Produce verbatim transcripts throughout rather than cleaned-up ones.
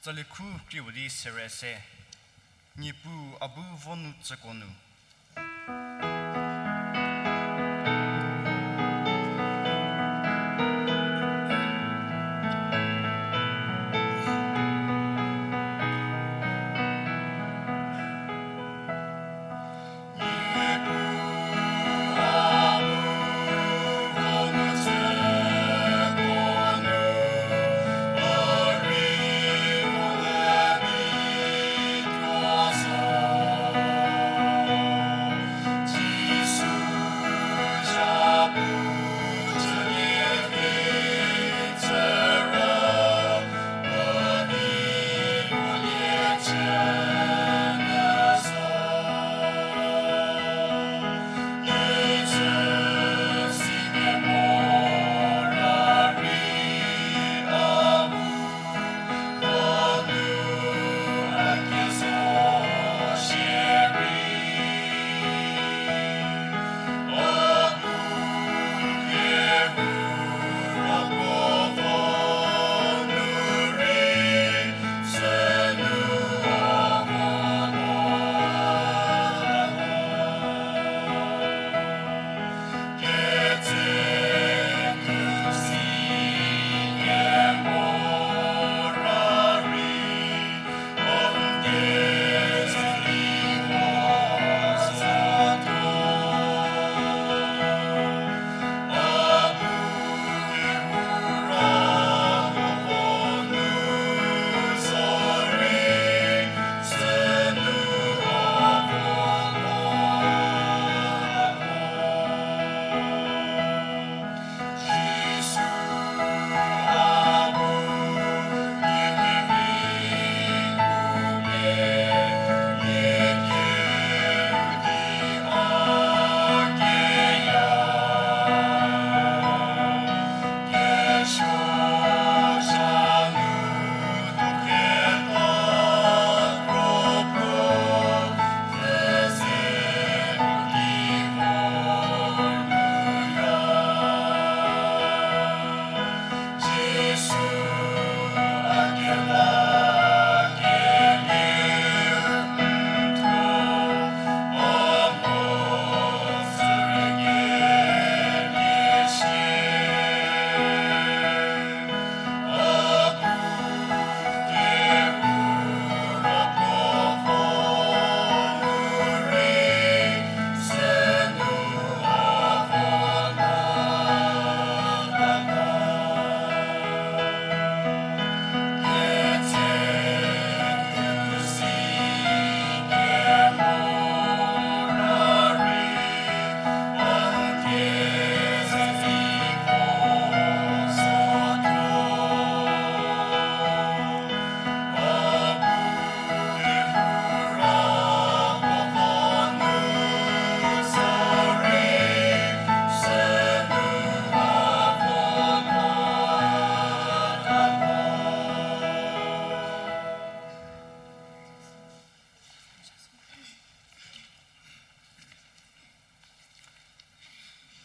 Tsali khu krie puo di sere se, Niepuu a bu vo nu tsüko nu.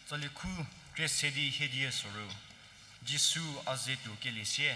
Tsali khu krie se di hiedie soru, Jisu a ze tuo kelie sie.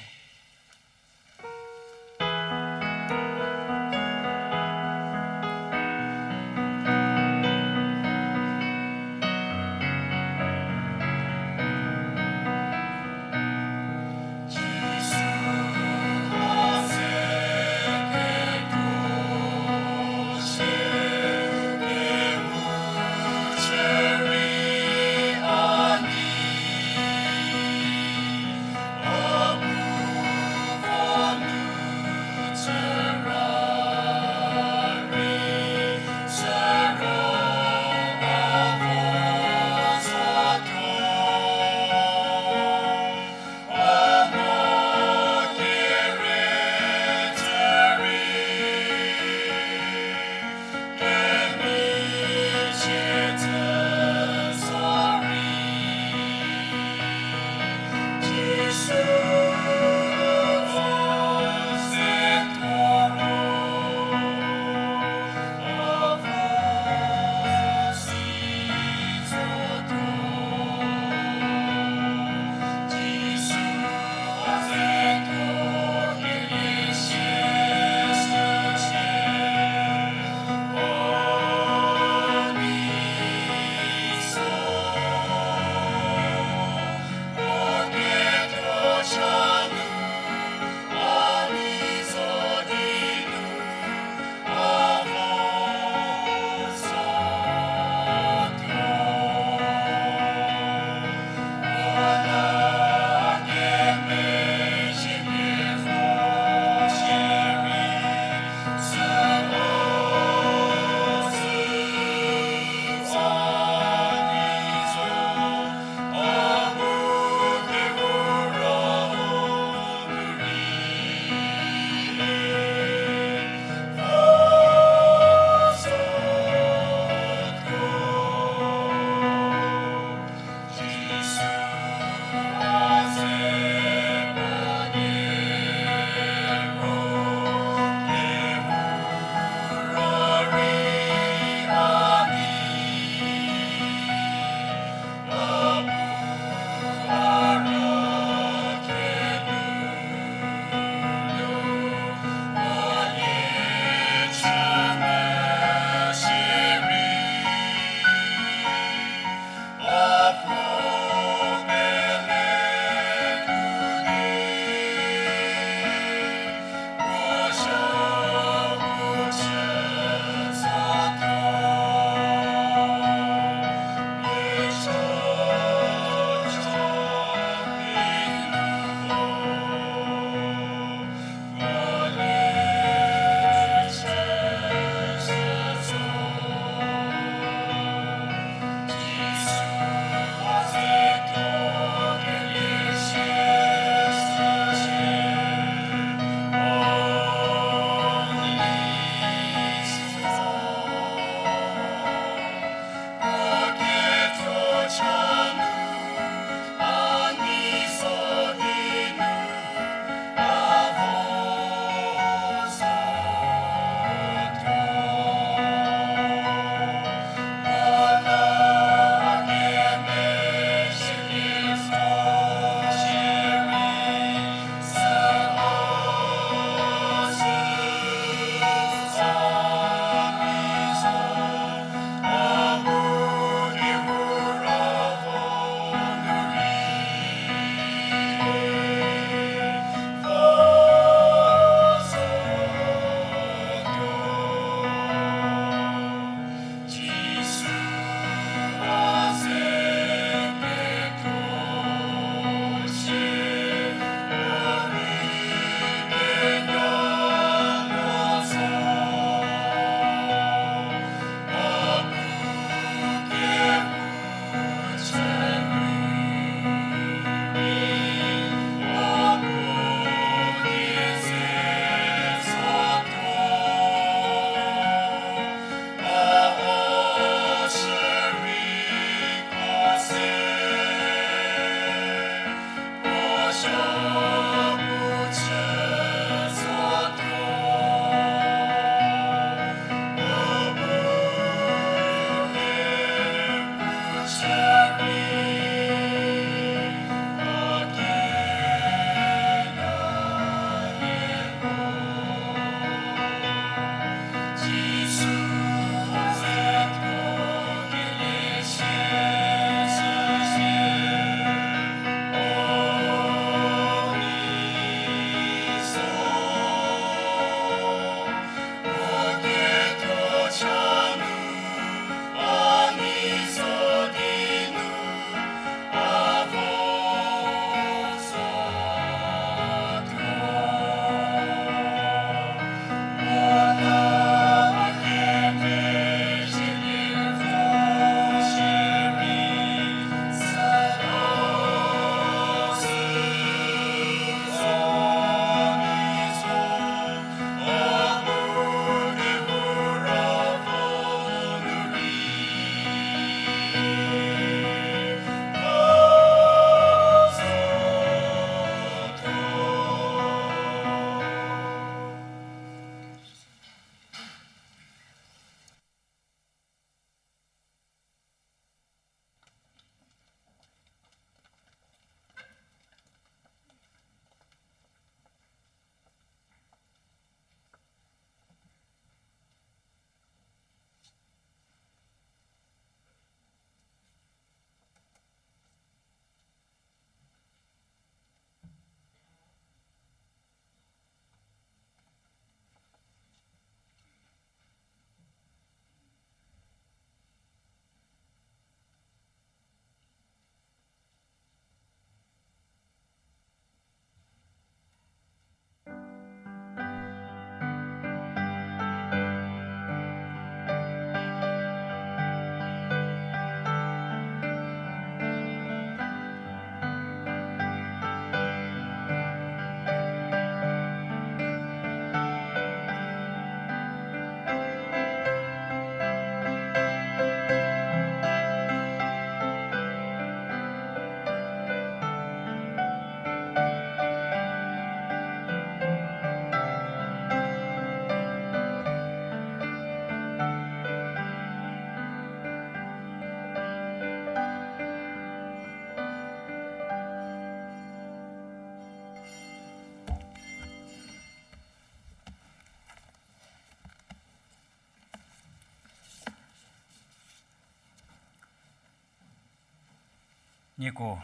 Nieko,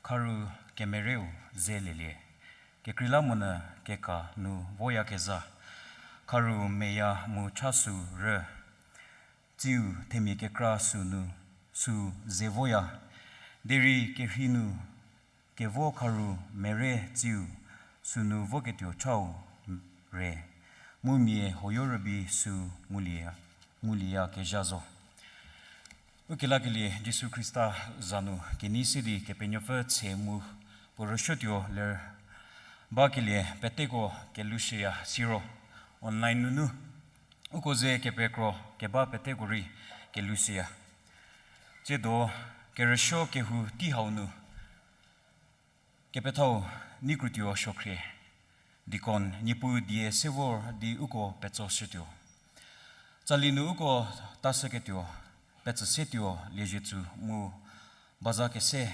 kharu kemereu ze lelie, kekreilamonyü keka nu voyakezha, kharu meya mu cha sü rü, tsiu themia kekra sünu, sü ze voya, derei kerhei nu kevo kharu mere tsiu sünu voketuo chau re, mu mia hoyo rübei sü ngulie, ngulieyakezha zo. Ukelakelie Jisu Khrista za nu kenei se di Kepenuopfü tshe mu puo rüsuotuo ler bakelie peteko kelushüya siro, online nunu uko ze kepekro keba peteko rei kelushüya. Tsiedo kerüsuo kehou tei hau nu kepethau Neikrutuo Suokhrie, deacon, Niepuu die se vor di uko petsoshütuo. Tsali nu uko tashüketuo, petsüsetuo liezhie tsü mu baza kese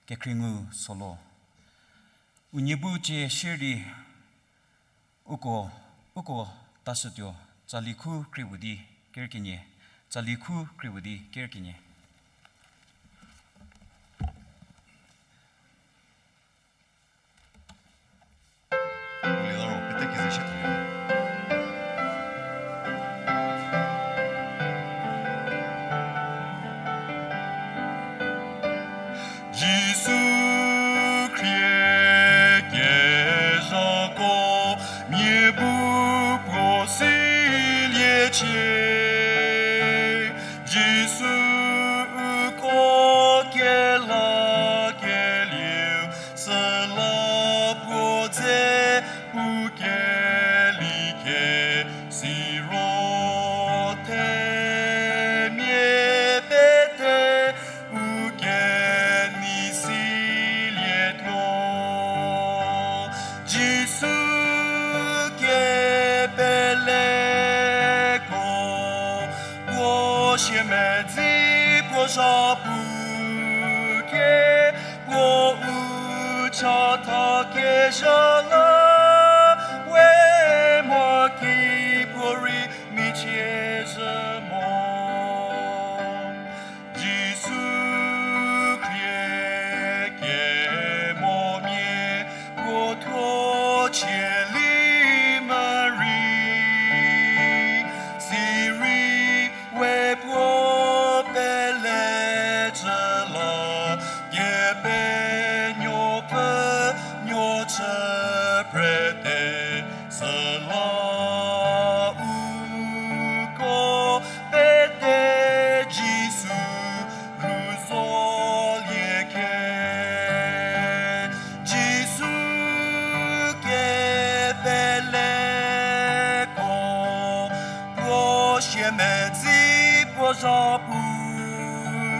kekhriengu solo. Unie bu cie shierei uko, uko tashütuo, tsali khu krie puo di kerkenie, tsali khu krie puo di kerkenie. Jisu khrie kezhako, mia bu puo siliecie. Jisu uko kelakelieu, süla puo dze puo keli ke, siro themia pete u kenei silietuo. Jisu kepeleko, puo siemedzi puo zhapu ke, puo u chatha kezha la, we mhaki puo rei michie zhü mo. Jisu khrie kemomia puo thuo chielie mari, sirei we puo pele cü la, Kepenuopfü nuo chü prete, süla uko pete Jisu rüzolie ke. Jisu kepeleko, puo siemedzi puo zhapu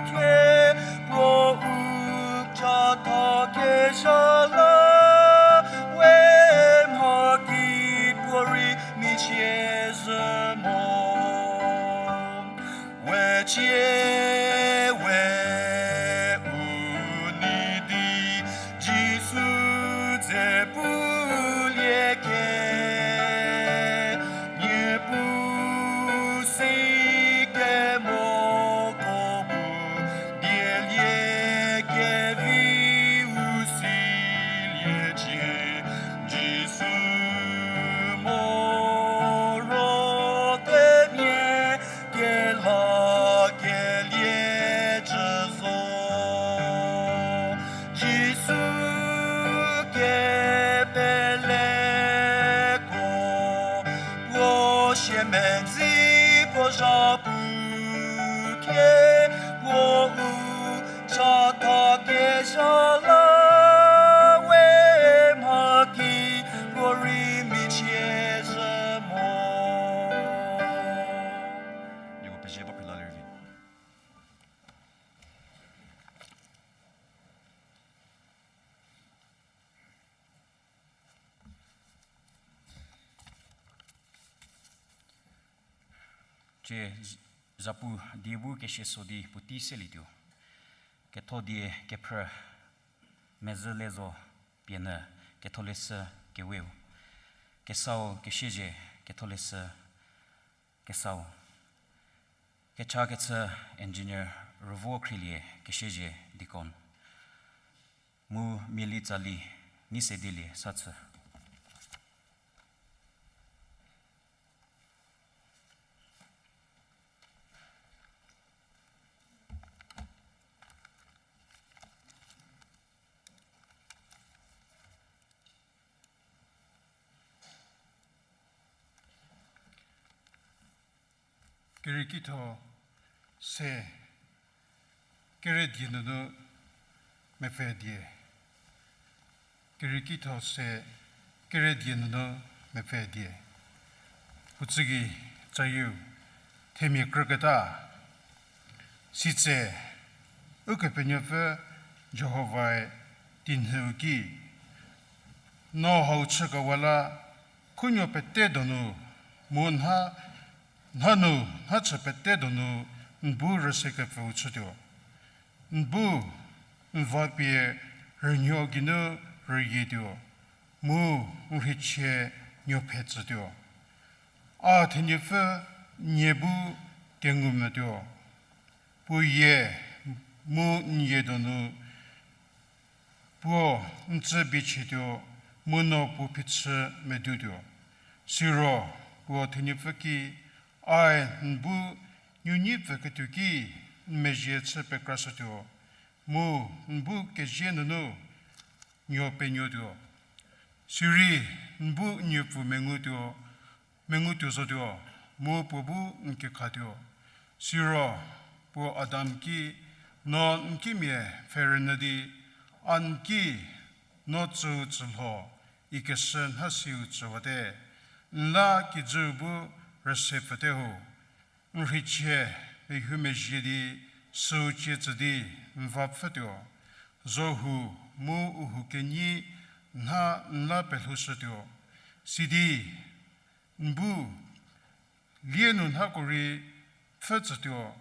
ke, puo u chatha kezha la, we mhaki puo rei michie zhü mo. We cie we u nei di Jisu dze pulie ke, Niepuu si kemoko bu dielie kevi u siliecie. Jisu moro themia kelakelie cü zo. Jisu kepeleko, puo siemedzi puo zhapu ke, puo u chatha kezha la, we mhaki puo rei michie zhü mo. Nieko pezie ba phela lervi. Cie z-, zapu die bu kesie so di puotei selietuo. Ketho die kephrü, mezhü le zo pie nyü, ketholeshü keweu. Kesau kesiezie, ketholeshü kesau. Kecha kechü engineer Rüvo Khrielie, kesiezie deacon. mu Mieli Tsali, Neisedelie Sathü. Kerieki tho se, kere die nunu mepfü die. Kerieki tho se, kere die nunu mepfü die. Puo tsügei tsayieu, themia krüketa. Sitse, Ukepenuopfü Jihovae teinhüu ki, no hau chükewa la, khunuo pete donu, mu nha, nhanu nhachü pete donu, n bu rüse kepfüu chütuo. N bu n va pie rünuo geinu rüyietuo, mu n rheichie nuo phe tsütuo. A Theniepfü nie bu kengu metuo. Puo yie mu n yie donu puo n tsü bichietuo, mu no puo phichü medutuo. Siro puo Theniepfü ki, Ae n bu nunyipfüketuo ki n mezhie chü pekrashütuo, mu n bu kezie nunu nuo penuotuo. Sirei n bu n nuopfü mengutuo, mengutuo zotuo, mu puo bu n kekhatuo. Siro puo Adam ki, No n kimia pfhe rünyü di, a n ki, no tsüu tsülho, ikeshü nhasiu tsüwate, n la kijüu bu rüse pfüte ho. N rheichie mehumezhie di, süu cie tsü di n va pfhütuo. Zohu mu u hou kenyi nha n la pelhoushütuo. Sidi n bu lie nu nhako rei pfhü tsütuo,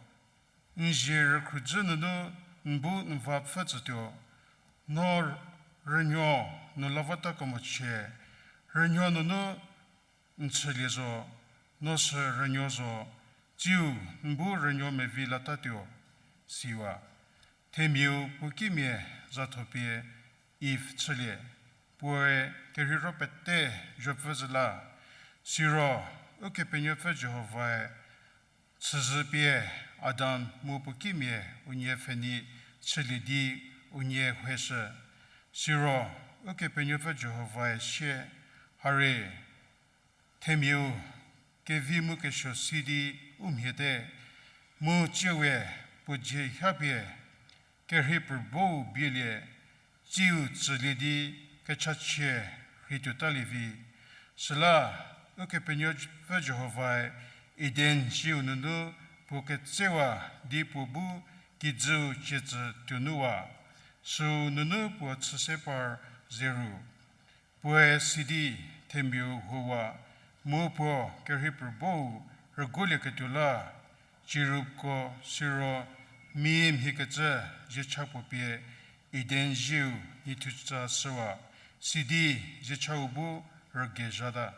n zie rükhrüdzü nunu n bu n va pfhü tsütuo. No rünuo nu lavatakemochie, rünuo nunu n chülie zo, no sü rünuo zo, tsiu n bu rünuo mevi latatuo, siwa. Themiau puo kimia zathopie Iv chülie, puoe kerheiro pete zopfü zhü la. Siro Ukepenuopfü Jihovae chüzhü pie Adam mu puo kimia unie pfhenei chülie di unie heshü. Siro Ukepenuopfü Jihovae sie, Hare, themiau kevi mu kesuo si di u mhiete, mu tsiewe puo dzie hapie kerhei prbou bielie, tsiu tsülie di kechachie rheituotalie vi. Süla Ukepenuopfü Jihovae Eden zieu nunu puo ketsewa di puo bu kijüu cie tsü tuonuwa, süu nunu puo chüse par zeru. Puoe sidi themiau huowa, mu puo kerhei prbou rügolieketuo la, cherubko siro mia mhiekecü ziecha puo pie Eden zieu nithuca shüwa, sidi ziechau bu rügei zhata.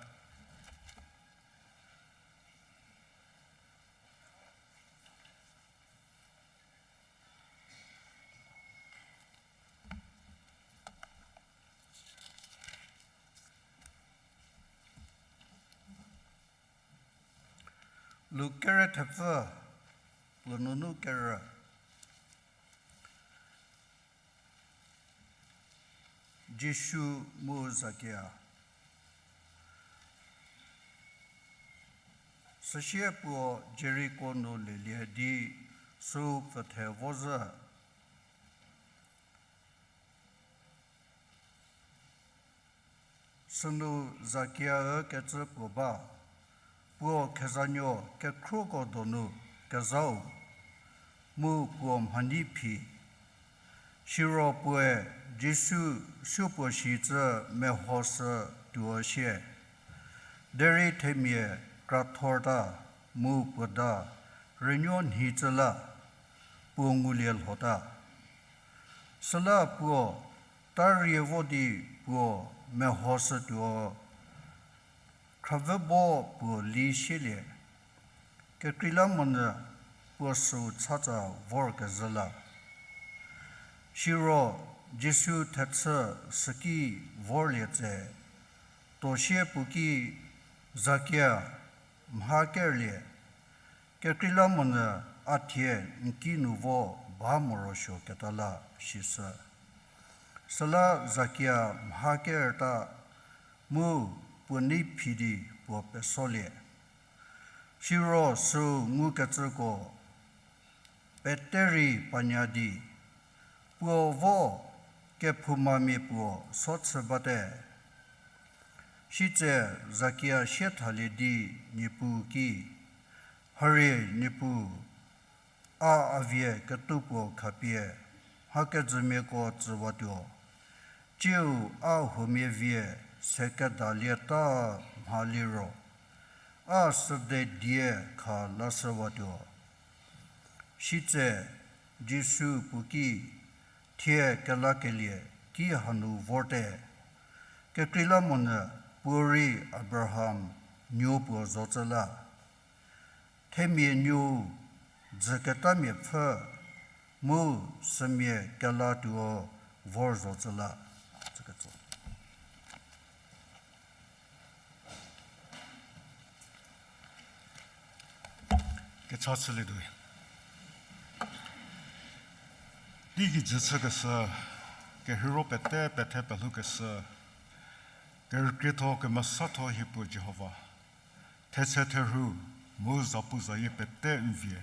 Luk kere thepfü, puo nunu kerü. Jisu mu Zakia. Süsie puo Jeriko nu lelie di süu pfüthe vo zhü. Sünu Zakia ükecü puo ba, puo khezanuo kekhruoko donu kezhau, mu puo mhanyi phi. Siro puoe Jisu supuo shicü mehoshü tuo sie. Derei themia krathorta mu puo da rünuo nhicü la, puo ngulie lhota. Süla puo tarie vo di puo mehoshütuo, khravübo puo li sielie, kekreilamonyü puo süu chatsa vorkezhü la. Siro Jisu thechü süki vorlie tse, tuo sie puo ki, Zakia, mha kerlie, kekreilamonyü a thie n ki nu vo ba morosuoketa la, sishü. Süla Zakia mha kerta mu puo nei phi di puo pesolie. Siro süu ngukecüko pete rei panya di, puo vo kephoumamia puo so chü bate. Sitse Zakia sie thalie di Niepuu ki, Harie Niepuu, a a vie ketupuo khapie mha kejümiako tsüwatuo, tsiu a huomia vie se kedalieta mha liro, a süde die kha lashüwatuo. Sitse Jisu puo ki, Thie kelakelie ki hanu vorte, kekreilamonyü puo rei Abraham nuo puo zocü la. Themia nuou dzüketamia pfhü mu sümia kelatuo vor zocü la. Kecha chülietuo. Teigei jü chükeshü, kerheiro pete pethe pelhoukeshü, kerükrietho kemesatho hie puo Jihova, thetse therhu mu zapuzayie pete n vie,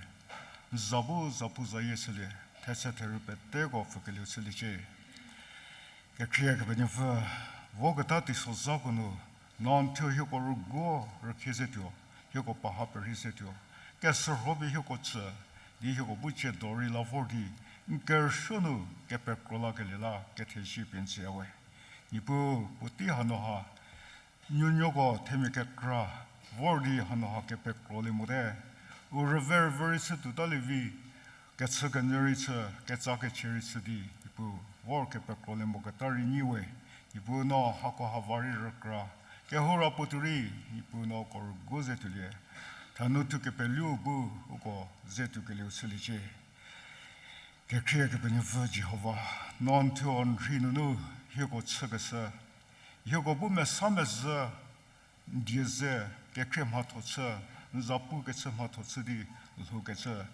n za bu zapuzayie chülie, thetse therhu peteko pfükelieu chüliecie. Kekhrie Kepenuopfü, voketa teisozhako nu, no n thuo hieko rüguo rükhrie zetuo, hieko paha perhei zetuo, kesürho pie hieko chü, di hieko bu tsiedo rei la vor di, n kerüsuo nu kepekro lakelie la kethezie pie n tsüya we. Niepuu, puotei hanu ha, nuonuoko themia kekra vor di hanu ha kepekrolie mote, u rüve rüvü rei chü tuotalie vi, kechükenyü rei chü, ketsa kechie rei chü di, Niepuu, vor kepekrolie moketa rei nyi we. Niepuu no hako ha va rei rükra, kehou ra puotou rei, Niepuu no uko rüguo ze tuolie, thanu thu kepeleu bu uko ze tuokelieu chüliecie. Kekhrie Kepenuopfü Jihova, no n thuo n rhei nunu hieko chükeshü, hieko bu mesa mezhü, n die ze kekhrie mhatho chü, n zapu kechü mhatho chü di lhoukecü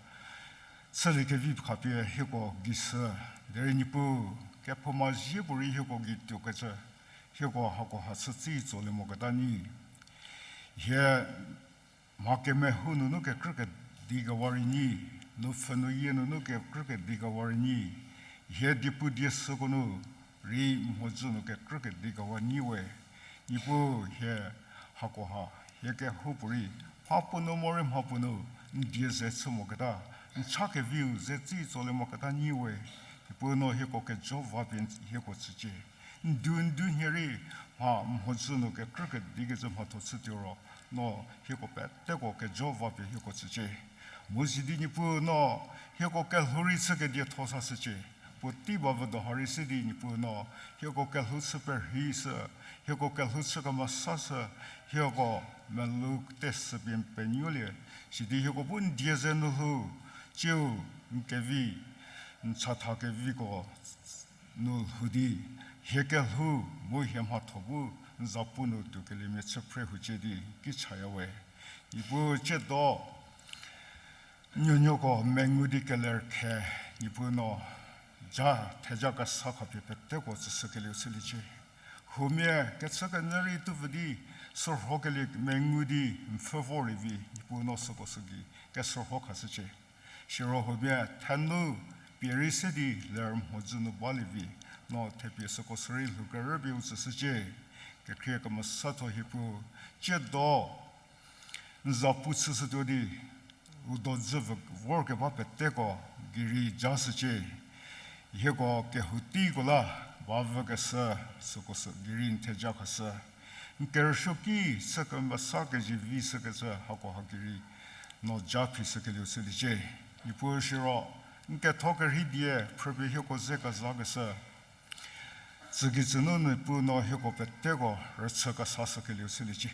chüliekevi khapie hieko gei shü, derei Niepuu, kephouma zhie puorei hieko gei tuokecü, hieko hako ha chü tsi tsolie moketa nyi. Hie mha kemehou nunu kekrü kedikewa rei nyi, nupfhü nuyie nunu kekrü kedikewa rei nyi, hie diepu die süko nu rei mhodzü nu kekrü kedikewa nyi we. Niepuu hie hako ha, hie kehoupuorei, mhapuo nu morei mhapuo nu, n die ze chü moketa, n cha keviu ze tsi tsolie moketa nyi we. Niepuu no hieko kejo va pie hieko tsücie. N du n du nhie rei, mha mhodzü nu kekrü kedikecü mhatho chütuo ro, no hieko peteko kejo va pie hieko tsücie. Mu sidi Niepuu no hieko kelhou rei chü kedietho sashücie. Puotei ba vü do ha rei sidi Niepuu no hieko kelhou chü perhei shü, hieko kelhou chü kemesashü, hieko melou tesü pie n penuolie, sidi hieko bu n die ze nu lhou, tsiu n kevi, n chatha keviko nu lhou di, hie kelhou mu hie mhatho bu n zapu nu tuokeliemia chü phre hucie di ki chaya we. Niepuu tsiedo, nuonuoko mengu di keler khe, Niepuu no ja theja kesa khapie peteko tsüshükelieu chüliecie. Huomia kechükenyü rei tupfü di, sürhokelie mengu di n pfhü vorlie vi, Niepuu no süko sü gei kesürho khashücie. Siro huomia thenu pie rei se di ler mhodzü nu balie vi, no thepie süko sü rei lhou kerü pie u tsüshücie. Kekhrie kemesatho hie puo, tsiedo n zapu chüshütuo di, u dodzü vü vorkeba peteko gei rei ja shücie. Hieko kehou teiko la ba vükeshü, süko sü gei rei n theja khashü. N kerüsuo ki sü kemesa kezivi shükecü hako ha gei rei no ja phi shükelieu chüliecie. Niepuu siro, n ketho kerhei die phrüpie hieko ze kezakeshü, tsükecü nu Niepuu no hieko peteko rüchü kesa shükelieu chüliecie.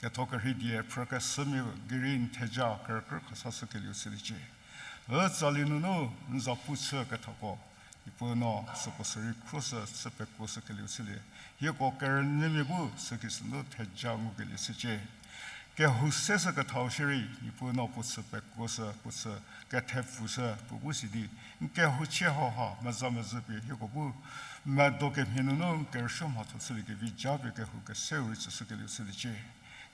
Ketho kerhei die phrükeshümia gei rei n theja kerükrü kesa shükelieu chüliecie. Ütsali nunu n zapu chü kethako Niepuu no süko sü rei khruoshü, chü pekuoshükelieu chülie. Hieko kerünyümia bu süki sünu theja ngukelie chücie. Kehou se sü kethau shierei, Niepuu no puo chü pekuoshü, puo chü kethepfushü, puo bu sidi, n kehou chie hauha meza mezhü pie hieko bu medo kemhie nunu n kerüsuo mhatho chüliekevi japie kehou keseu rei tsüshükelieu chüliecie.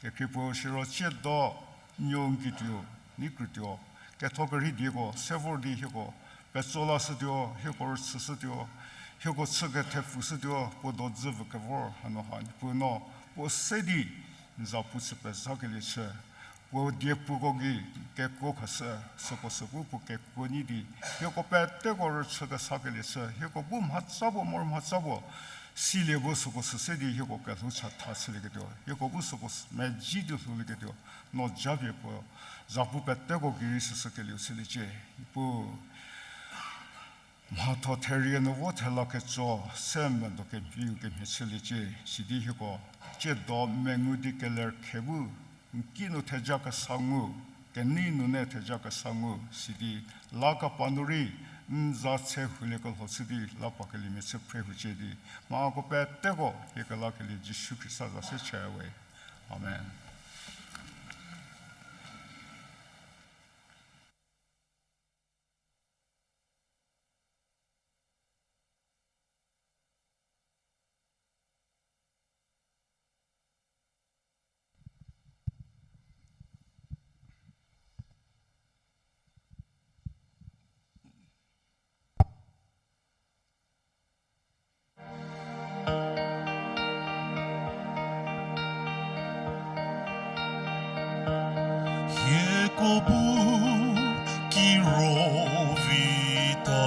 Kekhrie puo siro tsiedo, n nuo n kituo, n krütuo, ketho kerhei dieko se vor di hieko petso lashütuo, hieko rüchüshütuo, hieko chü kethepfushütuo, puo dodzü vü kevor hanu ha Niepuu no puo se di n za pu chü pezhakelie chü. Puo diepuko gei kekuo khashü, süko sü bu puo kekuo nyi di, hieko peteko rüchü kesakelie chü, hieko bu mhatsa puo, mor mhatsa puo, silie bu süko sü se di hieko kelhou chatha chülieketuo, hieko bu süko sü medzi di lhoulieketuo, no japie puo, za pu peteko gei rei süshükelieu chüliecie, Niepuu. Mhatho therie nu vo thela ketso se medo kemhiu kemhie chüliecie, sidi hieko tsiedo mengu di keler khe bu, n ki nu theja kesa ngu, kenei nunu theja kesa ngu, sidi la kapa nu rei, n za tse hulie kelho chü di la pakeliemia chü phre hucie di, mhako peteko hie kelakelie Jisu Khrista za se chaya we. Amen. Hieko bu kiro vita,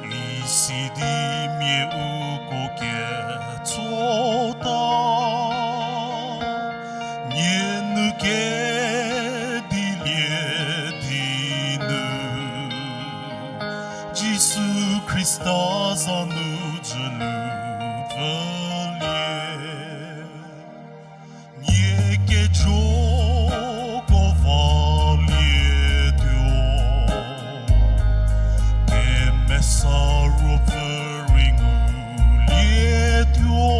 isidi mia uko ketsota, nie nu kedilie di nu, Jisu Khrista za nu dzülu pfülie. Nie kejoko valietuo, kemesa ruopfü rei ngulietuo,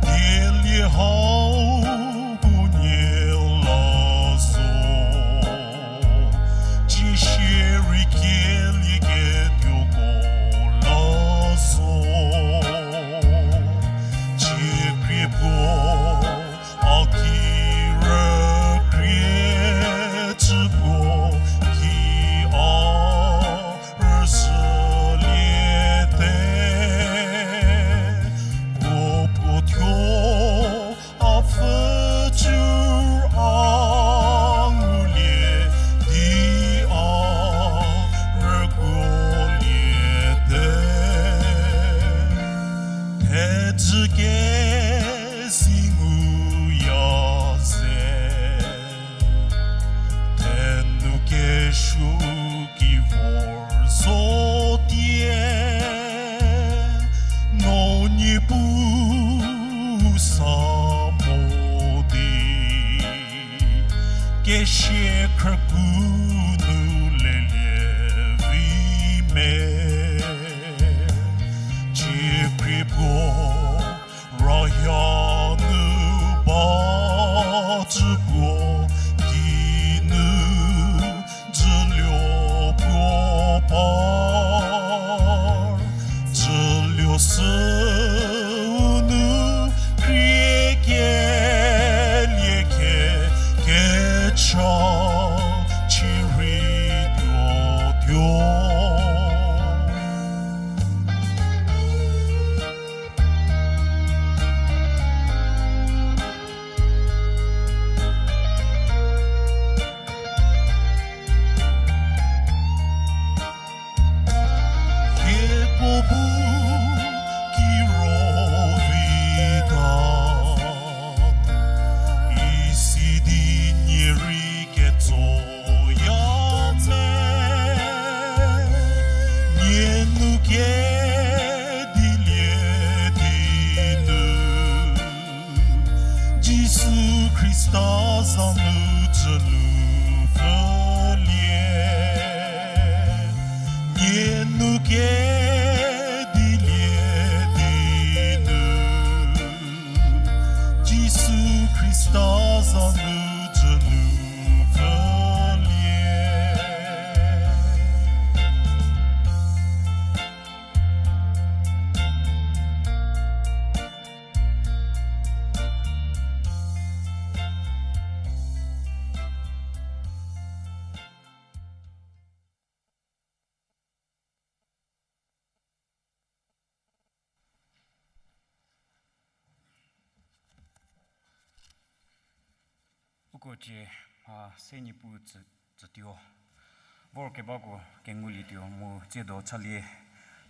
dielie hau bu nie la zo, cie shierei kielieketuoko la zo. Cie krie puo, a ki rükrie cü puo, ki a rüzhüliete, puo puo thuo a pfü cü a ngulie di a rüguoliete. Thedzü kesi nguya ze, thenu kesuo ki vor zotie, no Niepuu sa mo di, kesia khrüku nu lelie vi me. Cie krie puo, rahia nu ba cü puo, kinu dzülio puo par, dzülio süu nu krie kelie ke kecha chierei tuotuo. Hieko bu kiro vita, isidi nie rei ketsoya me, nie nu kedilie di nu, Jisu Khrista za nu dzülu pfülie. Ngukedilie di nu, Jisu Khrista za nu jü nu pfhülie. Uko cie, a, se Niepuu tsü, tsütuo. Vorkebako kengulietuo mu tsiedo chalie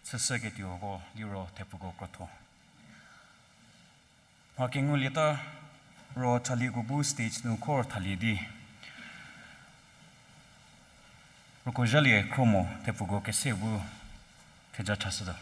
chüshüketuoko liro thepfuko krotho. Mha kengulieta ro chalieko bu stage nu khor thalie di, uko zhalie khro mo thepfuko kese bu theja chashütuo.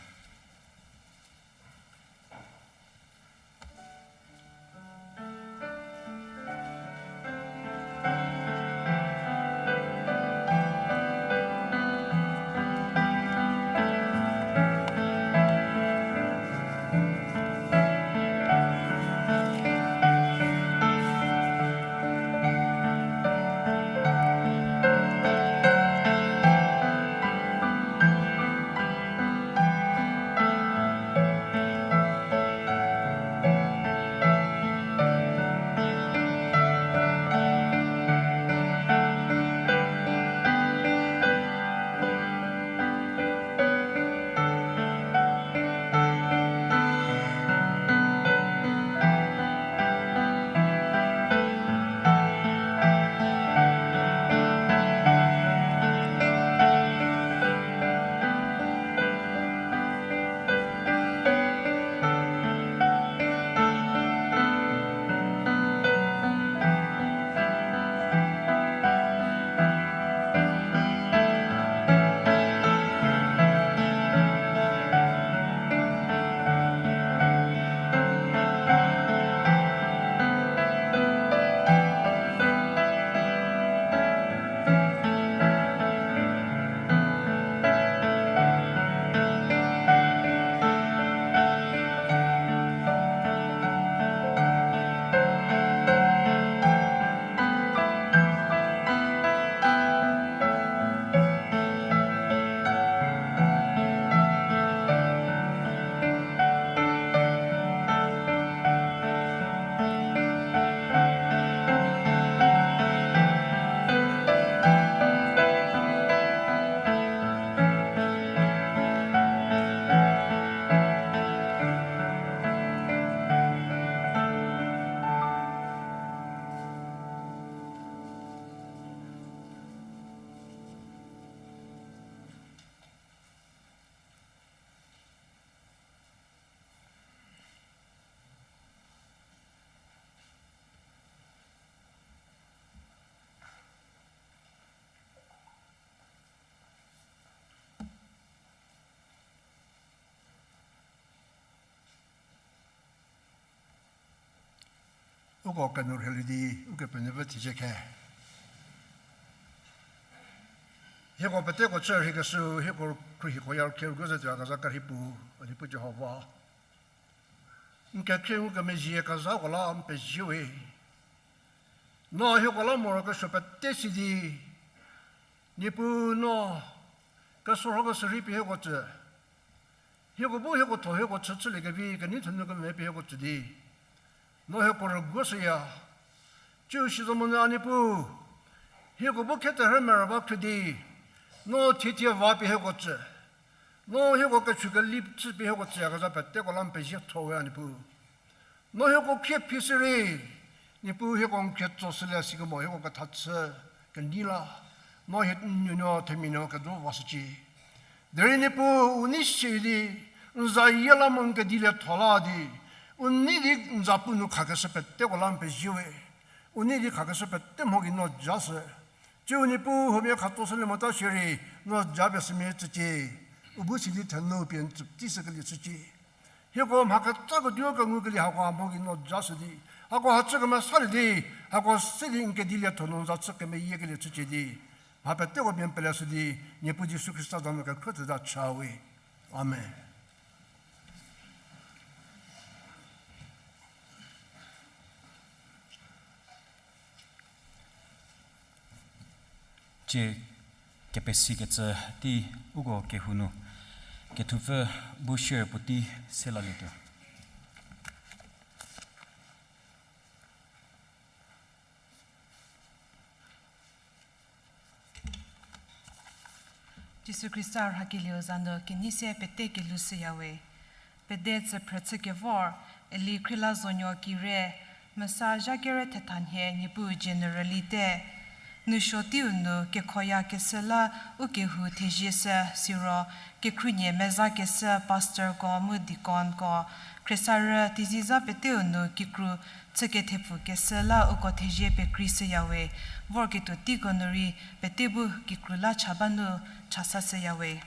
Uko kenu rheilie di, Ukepenuopfü thezie khe. Hieko peteko chü rheikeshü, hieko khruohiko ya rükhie rüguo ze tuoyakezha kerhei puo, a Niepuu Jihova. N kekhrie ngukemezhiekezhako la n pezie we. No hieko la morokesuo pete si di, Niepuu no kesorhokeshü rei pie hieko tsü. Hieko bu hieko tho hieko chü chüliekevi kenei thenu kemvü pie hieko tsü di, no hieko rüguoshüya. Tsiu sizomonyü a Niepuu, hieko bu kheterhü merü ba khrie di, no thietie va pie hieko tsü. No hieko kechu keli chü pie hieko tsüyakezha peteko la n pezie tho we a Niepuu. No hieko khrie phi shürei, Niepuu hieko n khrie tso shülie sikemo hieko ketha chü kenei la, no hie n nuonuo themia nuo kedo vashücie. Derei Niepuu u nei si di, n zayie la mu n kedilietho la di, u nei di n za pu nu khakeshü peteko la n pezie we. U nei di khakeshü pete mho gei no ja shü. Tsiu Niepuu huomia khatso shülie mota shierei, no ja pie sümia tsücie. U bu si di thenu pie n tsü tei shükelie chücie. Hieko mha ketsako dio kengukelie hako a mho gei no ja shü di, hako ha chü kemesalie di, hako se di n kedilietho nu n za chü kemeyiekelie chücie di, mha peteko pie n pele shü di, Niepuu Jisu Khrista za nu kekhruohi tsü za chüwe. Amen. Cie kepesikecü tei uko kehou nu, kethupfü bu share puotei se lalietuo. Jisu Khrista rhakelieu za nu kenei se pete kelhou shüyawe. Pede tsüphrü chükevor, Eli Khrielazonuo Kire, mesa zha kere thethanhie Niepuu General-e te. Nousuo teiu nu kekhoyakeshü la u kehou thezie shü siro, kekhruonie mezakeshü pastorko mu deaconko, khriesarü teizie zha peteu nu kikru chükethepfukeshü la uko thezie pekreishüyawe, vorketuo teiko nu rei pete bu kikru la cha ba nu chasashüyawe.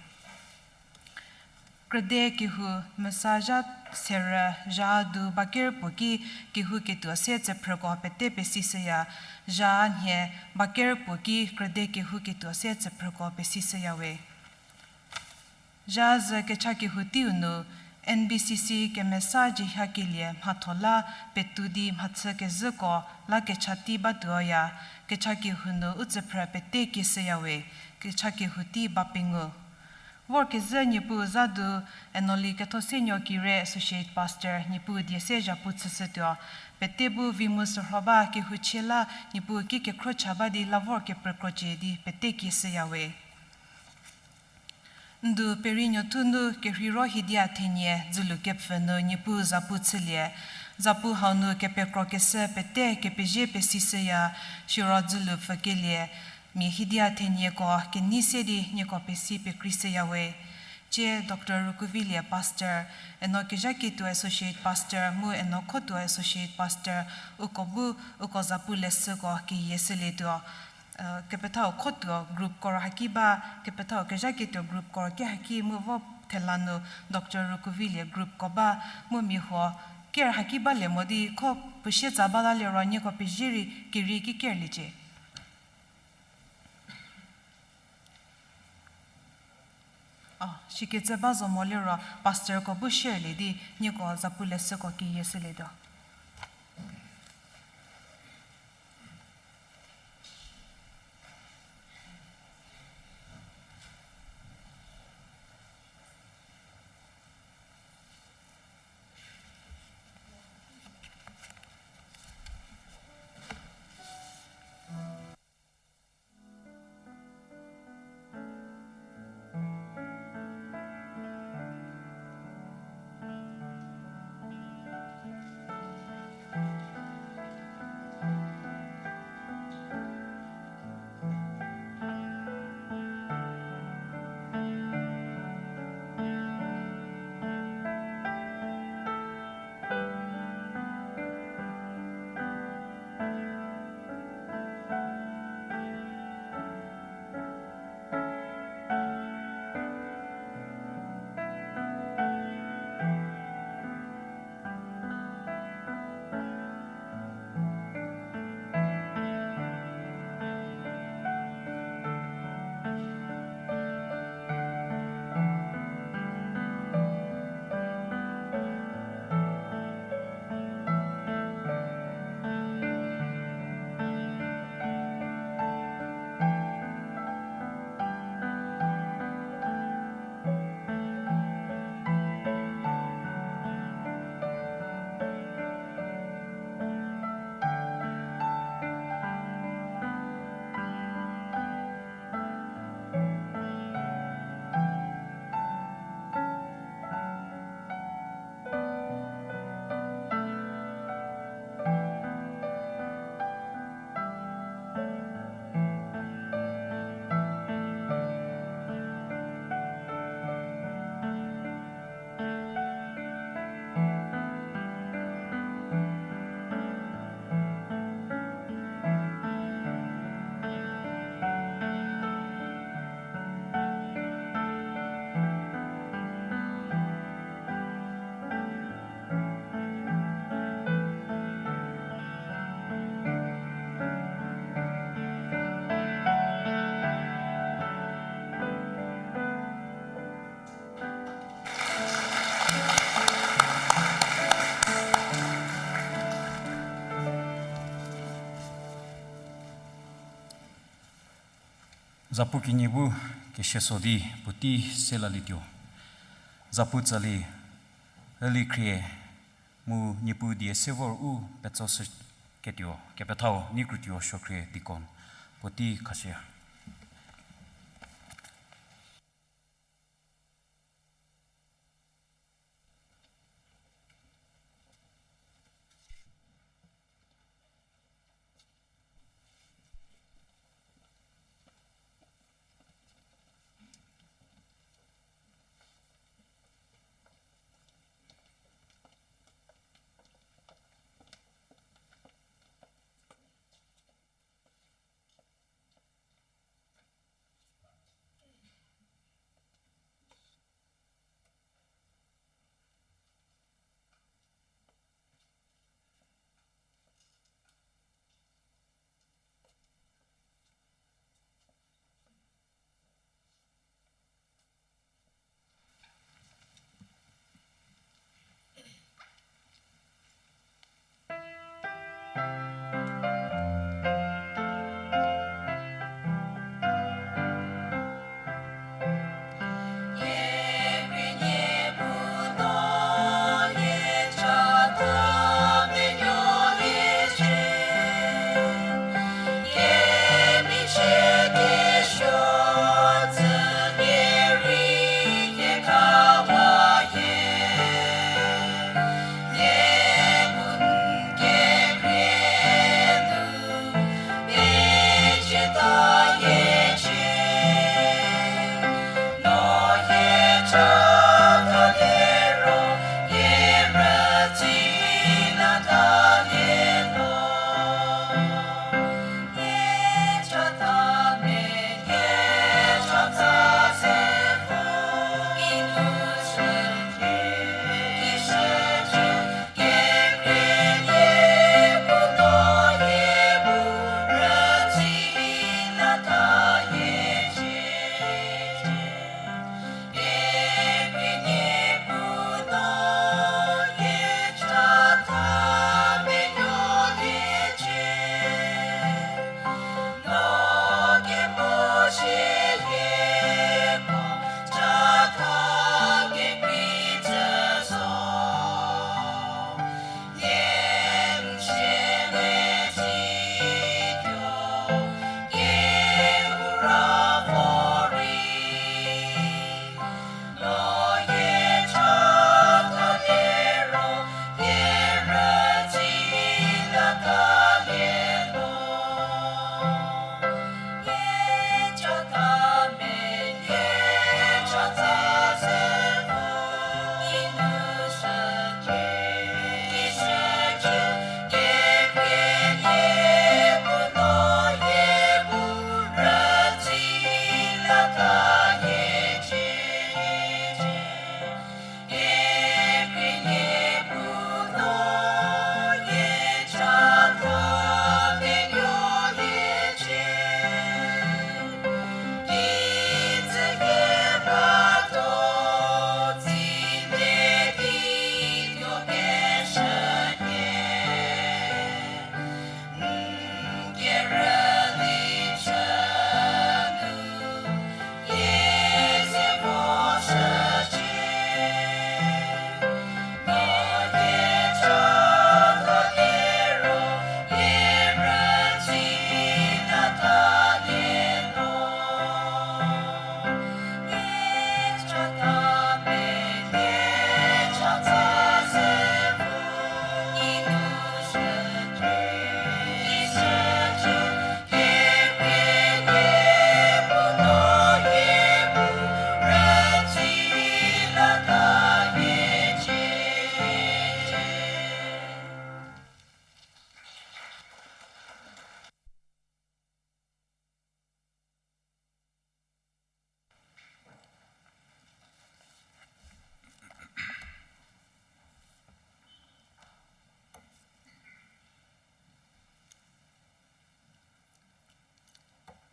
Krüde kehou mesa zha serü zha du baker puo ki kehou ketuo se tsüphrüko pete pesishüya, zha nhie baker puo ki krüde kehou ketuo se tsüphrüko pesishüyawe. Zha zhü kecha kehou teiu nu, N B C C kemesa jihia kelie mhatho la petou di mhachü kezhüko la kecha tei batuoya, kecha kehou nu u tsüphrü pete kieshüyawe, kecha kehou tei ba pengou. Vorkezhü Niepuu za du, Enoli Kethosenuo Kire Associate Pastor Niepuu die se zhapu chüshütuo, pete bu vi mu sürho ba kehouchie la Niepuu ki kekhro cha ba di la vor keprükrocie di pete kieshüyawe. Ndu Perinuothu nu kerheiro Hidia Thenie dzülu kepfü nu Niepuu zapu chülie, zapu hau nu kepekrokeshü pete kepezie pesishüya, siro dzülu pfükelie mia Hidia Thenieko kenei se di nieko pesi pekreishüyawe. Cie Doctor Rukuvilie Pastor, Eno Kezhaketuo Associate Pastor mu Eno Khotuo Associate Pastor, uko bu uko zapu leshüko keyie shülietuo. Kepethau Khotuo group koro haki ba, kepethau Kezhaketuo group koro ki haki mu vo thela nu Doctor Rukuvilie group ko ba, mu mia huo ker haki balie mo di kho puo sie tsa ba lalie ro nieko pezie rei kerei ki kerliecie. O, shikecü ba zo mo liro pastorko bu share lie di nieko zapu leshüko keyie shülietuo. Zapu kenie bu kesia so di puotei se lalietuo. Zapu tsali, Eli khrie mu Niepuu die se vor u petsoshüketuo kepethau nei krütuo suokhrie deacon puotei khashüya.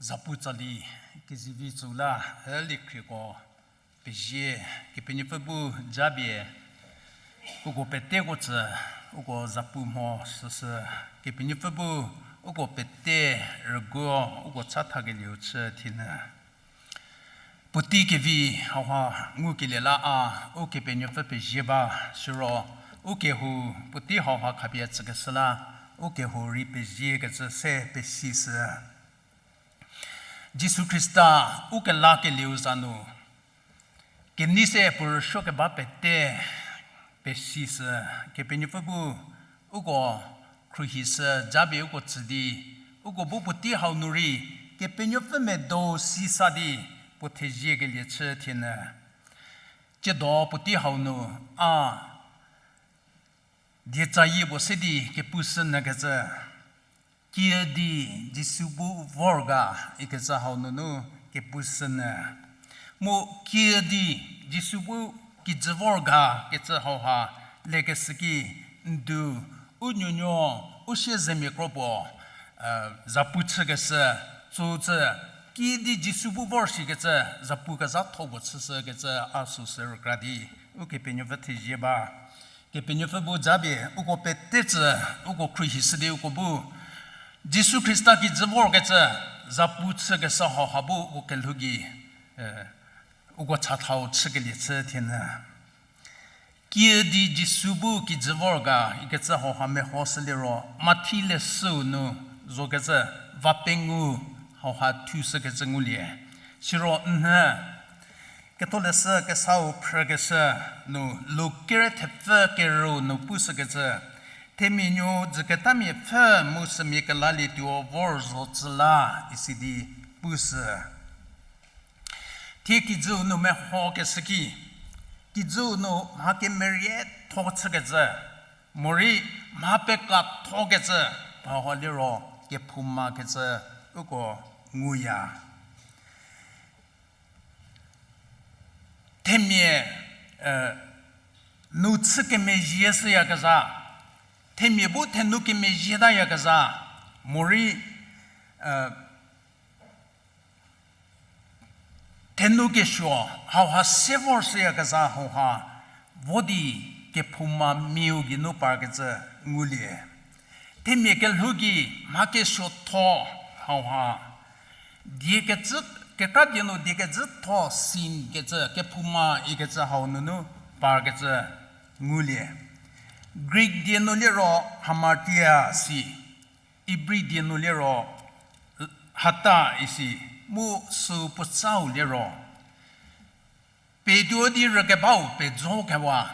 Zapu tsali kezivi tsüla, e likhrieko pezie, Kepenuopfü bu japie, uko peteko tsü, uko zapu mho süsü, Kepenuopfü bu uko pete rüguo uko chathakelieu chü thienü. Puotei kevi hauha ngukelie la a, Ukepenuopfü pezie ba, siro ukehou puotei hauha khapie tsükeshü la, ukehou rei peziekecü se pesishü. Jisu Khrista ukelakelieu za nu, kenei se puo rüsuokeba pete pesishü, Kepenuopfü bu uko khruohishü, japie uko tsü di, uko bu puotei hau nu rei Kepenuopfü medo sisa di puo theziekelie chü thienü. Tsiedo puotei hau nu a dietsayie puo se di kepushünyükecü, Kiüdi Jisu bu vor ga ikecü hau nunu kepushünyü. Mu kiüdi Jisu bu kijü vor ga kecü hauha lekeshü ki, ndu u nuonuo u siezemia kro puo zapu chükeshü, tsütsü, kiüdi Jisu bu vor shikecü zapu kezhatho puo chüshükecü a süsü rükra di, Ukepenuopfü thezie ba. Kepenuopfü bu japie uko pete tsü, uko khruohishü di uko bu Jisu Khrista kijü vorkecü zapu chükeshü hauha bu uko kelhou gei uko chathau chükelie chü thienü. Kiüdi Jisu bu kijü vor ga ikecü hauha mehoshü liro, Mathi leshüu nu zokecü va pengou hauha thushükecü ngulie. Siro nhü Ketholeshü Kesau phrükeshü nu Luk kere thepfü kerüu nu pushükecü, themia nuou dzüketamia pfü mu sümia kelalietuo vor zo tsü la, isi di pushü. Thie kijüu nu mehokeshü ki, kijüu nu mha kemerietho chükecü, morei mha pekathokecü, hauha liro kephoumakecü uko nguya. Themia nu chü kemezhie shüyakezha, themia bu thenu kemezhietayakezha, morei thenu kesuo hauha se vor shüyakezha hauha vo di kephoumamiau geinu parkecü ngulie. Themia kelhou gei mha kesuotho hauha die kecü, kekra die nu die kecütho, sin kecü, kephouma ikecü hau nunu parkecü ngulie. Greek die nu liro hamartia si, Ibri die nu liro hata isi, mu süu puotsau liro, petuo di rükebau pejo kewa,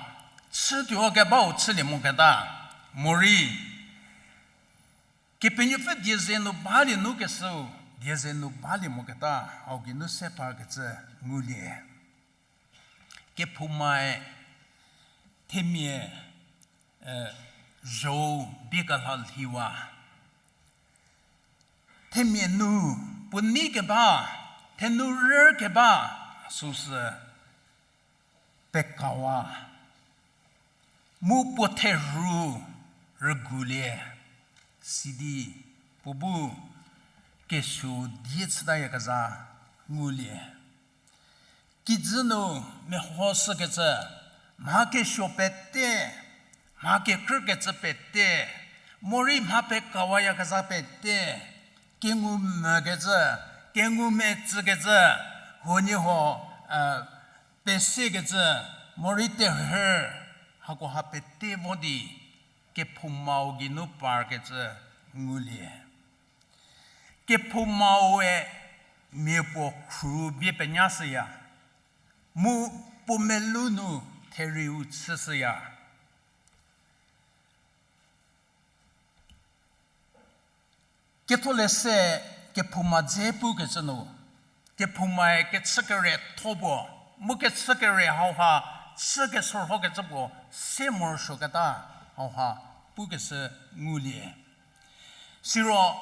chütuo kebau chülie moketa, morei Kepenuopfü dieze nu balie nu kesüu, dieze nu balie moketa, hau geinu se parkecü ngulie. Kephoumae themia zhou bie kelha lhiwa. Themia nu puo nei keba, thenu rü keba, süsü pekawa. Mu puo therhu rügulie, sidi puo bu kesuo die chütayakezha ngulie. Kijü nu mehoshükecü, mha kesuo pete, mha kekrükecü pete, morei mha pekawayakezha pete, kengumvükecü, kengumetsükecü, huoniehuo pesekecü, morei terhü, hakoha pete vo di kephoumau geinu parkecü ngulie. Kephoumau-e mia puo khru bie penyashüya, mu puo melou nu therieu chüshüya. Ketholeshü kephouma dze pukecü nu, kephoumae kechü keretho puo, mu kechü kere hauha chü kesorhokecü puo se morosuoketa hauha pukeshü ngulie. Siro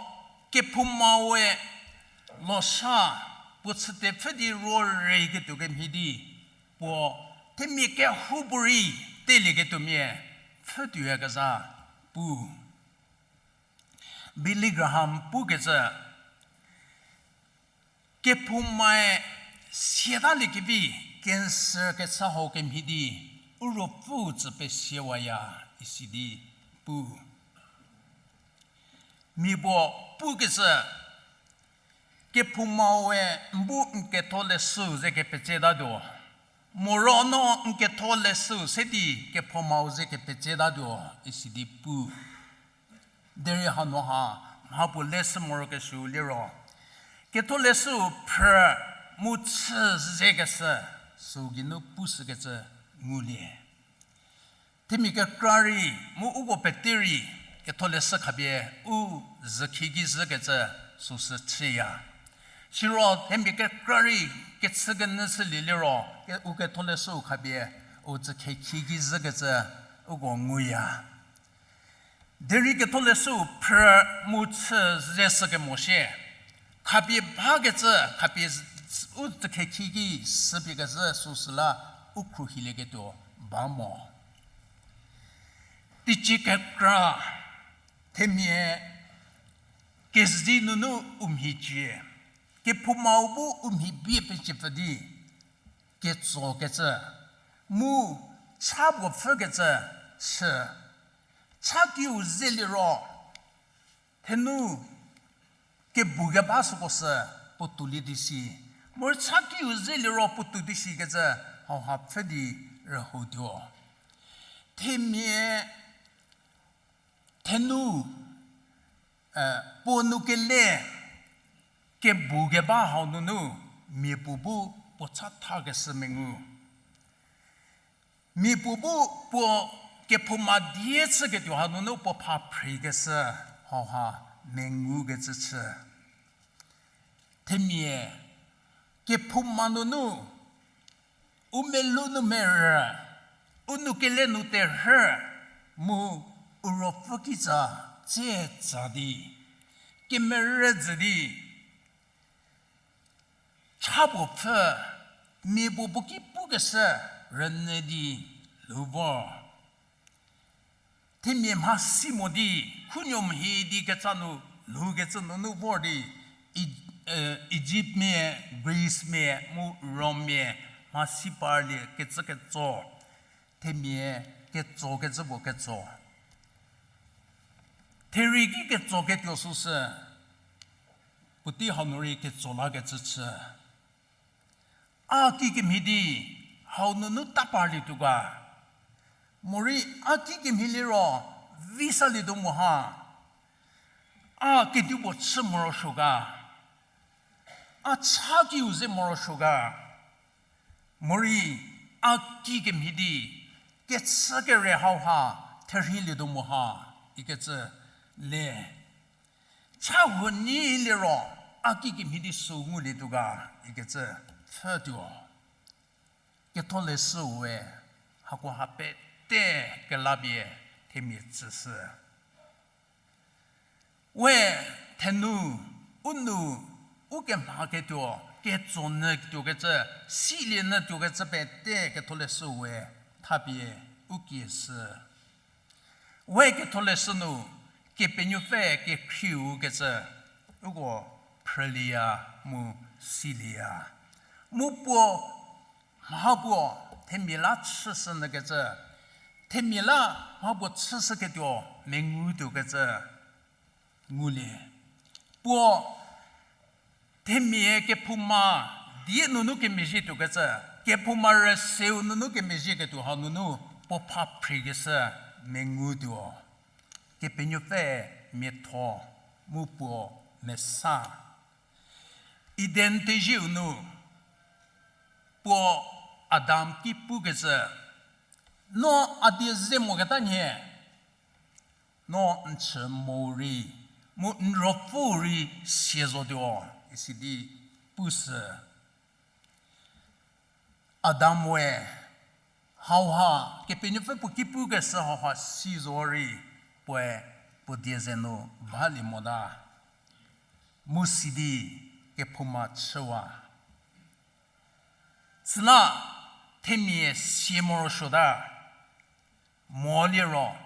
kephoumau-e losa puo chütepfü di ruo reiketuo kemhie di, puo themia kehoupuorei telieketuomia pfhütuoyakezha pu. Billy Graham pukecü, kephoumae siataliekevi cancer kechü hau kemhie di, u ruopfüu tsü pesiewaya, isi di pu. mia puo pukecü, kephoumau we n bu n ketholeshü ze kepetsetatuo. Moro no n ketholeshü se di kephoumau ze kepetsetatuo, isi di pu. Derei hanu ha, mha puo leshü morokesuou liro, ketholeshü phrü mu chü zekeshü, süu geinu pushükecü ngulie. Themia kekra rei, mu uko pete rei, ketholeshü khapie u zükhieki zhükecü süsü chüya. Siro themia kekra rei, kechükenyü shülie liro, ke-, u ketholeshüu khapie, u zükhekhie ki zhükecü uko nguya. Derei ketholeshüu phrü mu chü ze shükemo shie. Khapie bakecü, khapie z-, u zükhekhie ki süpie kezhü süsü la u khruohilieketuo ba mo. Teicie kekra, themia kezi nunu u mhicie, kephoumau bu u mhi bie peciepfü di, ketsokecü, mu cha puo pfhükecü, chü, cha kiu zeliro, thenu kebukeba süko sü puo toulie di si, morei cha kiu zeliro puo tou di sikecü hauha pfhü di rühoutuo. Themia thenu, eh, puo nu kele kebukeba hau nunu mia puo bu puo cha thakeshü mengu. Mia puo bu puo kephouma die chüketuo ha nunu puo pha phrekeshü hauha mengukecü chü. Themia kephouma nunu u melou nu merü, u nou kele nu terhü, mu u ruopfü kitsa tse tsa di, kemerü jü di, cha puo pfhü, mia puo puo ki pukeshü rünyü di lhou vor. Themia mhasi mo di, khunuo mhie di ketsa nu lhoukecü nunu vor di, E-, eh, Egyptmia, Greecemia, mu Romemia, mhasi parlie kecü ketso. Themia ketsokecü puo ketso. Therei ki ketsoketuo süsü, puotei hau nu rei ketso lakecü chü. A kikemhie di, hau nunu ta parlietuo ga. Morei a kikemhie liro, vi salietuo mo ha. A kedipuo chü morosuo ga. A cha kiu ze morosuo ga. Morei a kikemhie di, kechükere hauha, therhilietuo mo ha, ikecü le. Cha huo nyi liro, a kikemhie di süu ngulietuo ga, ikecü pfhütuo. Ketholeshüu we, hakoha pete kelapie themia tsüshü. We thenu, u nu, u kemhaketuo, ketsonyü tuokecü, silie nyü tuokecü pete ketholeshüu we, thapie, u kieshü. We ketholeshü nu, Kepenuopfü kekhrieu kecü, uko phrülieya mu silieya. Mu puo, mha puo, themia la chüshü nyükecü, themia la mha puo chüshüketuo mengu tuokecü ngulie. Puo themia kephouma die nunu kemezhie tuokecü, kephouma rüseu nunu kemezhieketuo ha nunu puo pha phrekeshü mengu tuo. Kepenuopfü miatho mu puo mesa. Eden tezieu nu puo Adam ki pukecü, no a die ze moketa nhie, no n chü mo rei, mu n ruopfüu rei sie zotuo, isi di pushü. Adam we, hauha, Kepenuopfü puo ki pukeshü hauha si zo rei, puoe puo die ze nu balie mota. Mu si di kephouma chüwa. Süla themia sie morosuota. Moliro,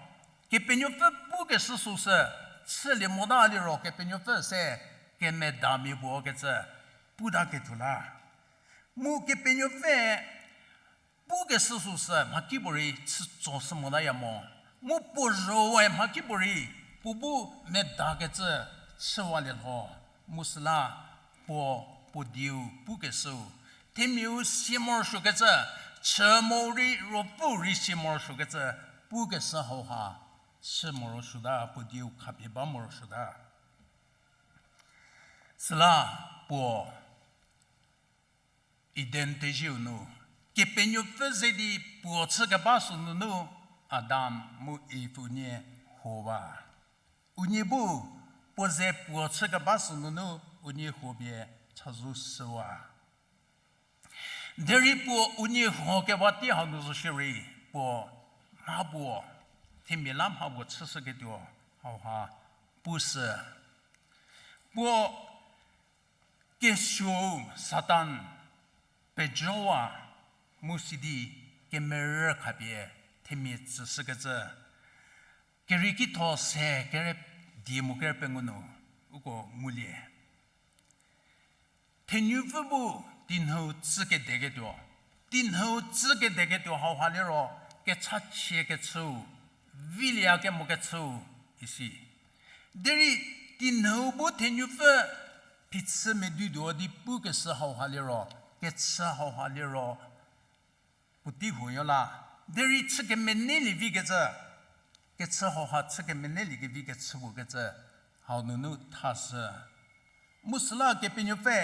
Kepenuopfü pukeshü süsü, chülie mota liro Kepenuopfü se kemedamia puo kecü, putaketuo la. Mu Kepenuopfü pukeshü süsü mhakipuorei chütsoshü motaya mo. Mu puo zhowe mhakipuorei puo bu medakecü chüwalie lho, mu süla puo, puo dieu pukeshüu, themiau sie morosuokecü, chü mo rei, ruopfü rei sie morosuokecü, pukeshü hauha, chü morosuota, puo dieu khapie ba morosuota. Süla puo Eden tezieu nu, Kepenuopfü ze di puo chükeba sünunu Adam mu Iv unie huowa. Unie bu puo ze puo chükeba sünunu unie huo pie chazou shüwa. Derei puo unie huo kewa tei hanu zo shierei, puo mha puo, themia la mha puo chüshüketuo hauha pushü. Puo kesuou Satan pejowa mu sidi kemerü khapie themia tsüshükecü. Kerieki tho se kere die mu kere pengou nu uko ngulie. Thenupfü bu tinhüu tsükedeketuo, tinhüu tsükedeketuo hauha liro, kechachie kechüu, vilie kemo kechüu, isi. Derei tinhüu bu thenupfü phichü meduduo di pukeshü hauha liro, kechü hauha liro, puotei huoyo la, derei chü kemenelie vikecü, kechü hauha chü kemenelie kevi kechü puo kecü, hau nunu thashü. Mu süla Kepenuopfü,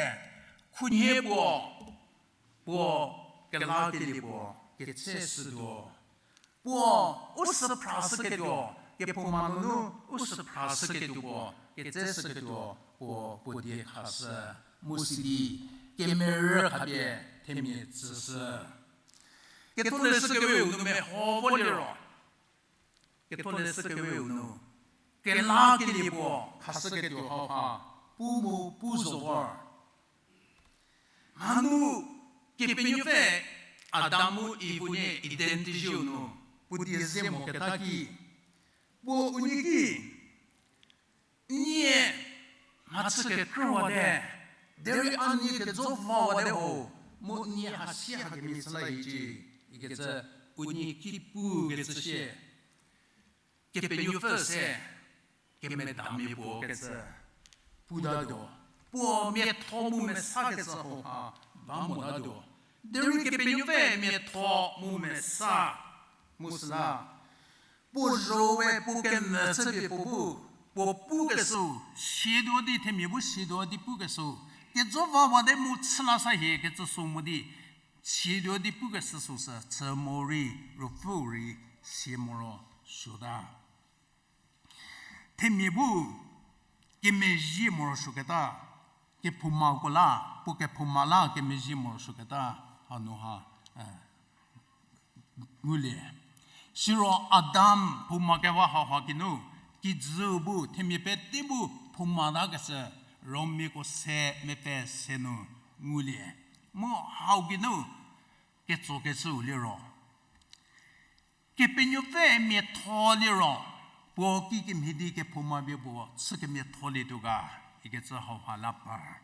khunhie puo, puo kelakelie puo ketseshütuo. Puo u sü phrashüketuo, kephouma nunu u sü phrashüketuo puo ketseshüketuo, puo puo die khashü, mu sidi, kemerü khapie themia tsüshü. Ketholeshü keweu nu meho vo liro, Ketholeshü keweu nu, kelakelie puo khashüketuo hauha, pu mu pu zo vor. Hanu, Kepenuopfü Adam mu Iv unie Eden tezieu nu, puo die ze moketa ki, puo unie ki, nie mhachü kekrüwate, derei a nie kejo vawate ho, mu nie hasie hakemhie chü la hiecie, ikecü unie ki pukecü sie, Kepenuopfü se kemedamia puo kecü putatuo, puo miatho mu mesakecü hauha ba motatuo. Derei Kepenuopfü miatho mu mesa, mu süla, puo zho we puo kemvü chüpie puo bu, puo pukeshüu, sietuo di themia bu sietuo di pukeshüu, kejo vawate mu chü la sa hie kecü sü mo di, sietuo di pukeshü süsü chü mo rei, ruopfüu rei, sie morosuota. Themia bu kemezhie morosuoketa, kephoumako la, puo kephouma la kemezhie morosuoketa, hanu ha, eh, ngulie. Siro Adam phouma kewa hauha kinu, kijüu bu, themia pete bu phoumata kecü, Romiako se mepfü se nu ngulie. Mu hau geinu, ketsokecüu liro, Kepenuopfü miatho liro, puo kikemhie di kephouma pie puo chü kemiatholietuo ga, ikecü hauha la par.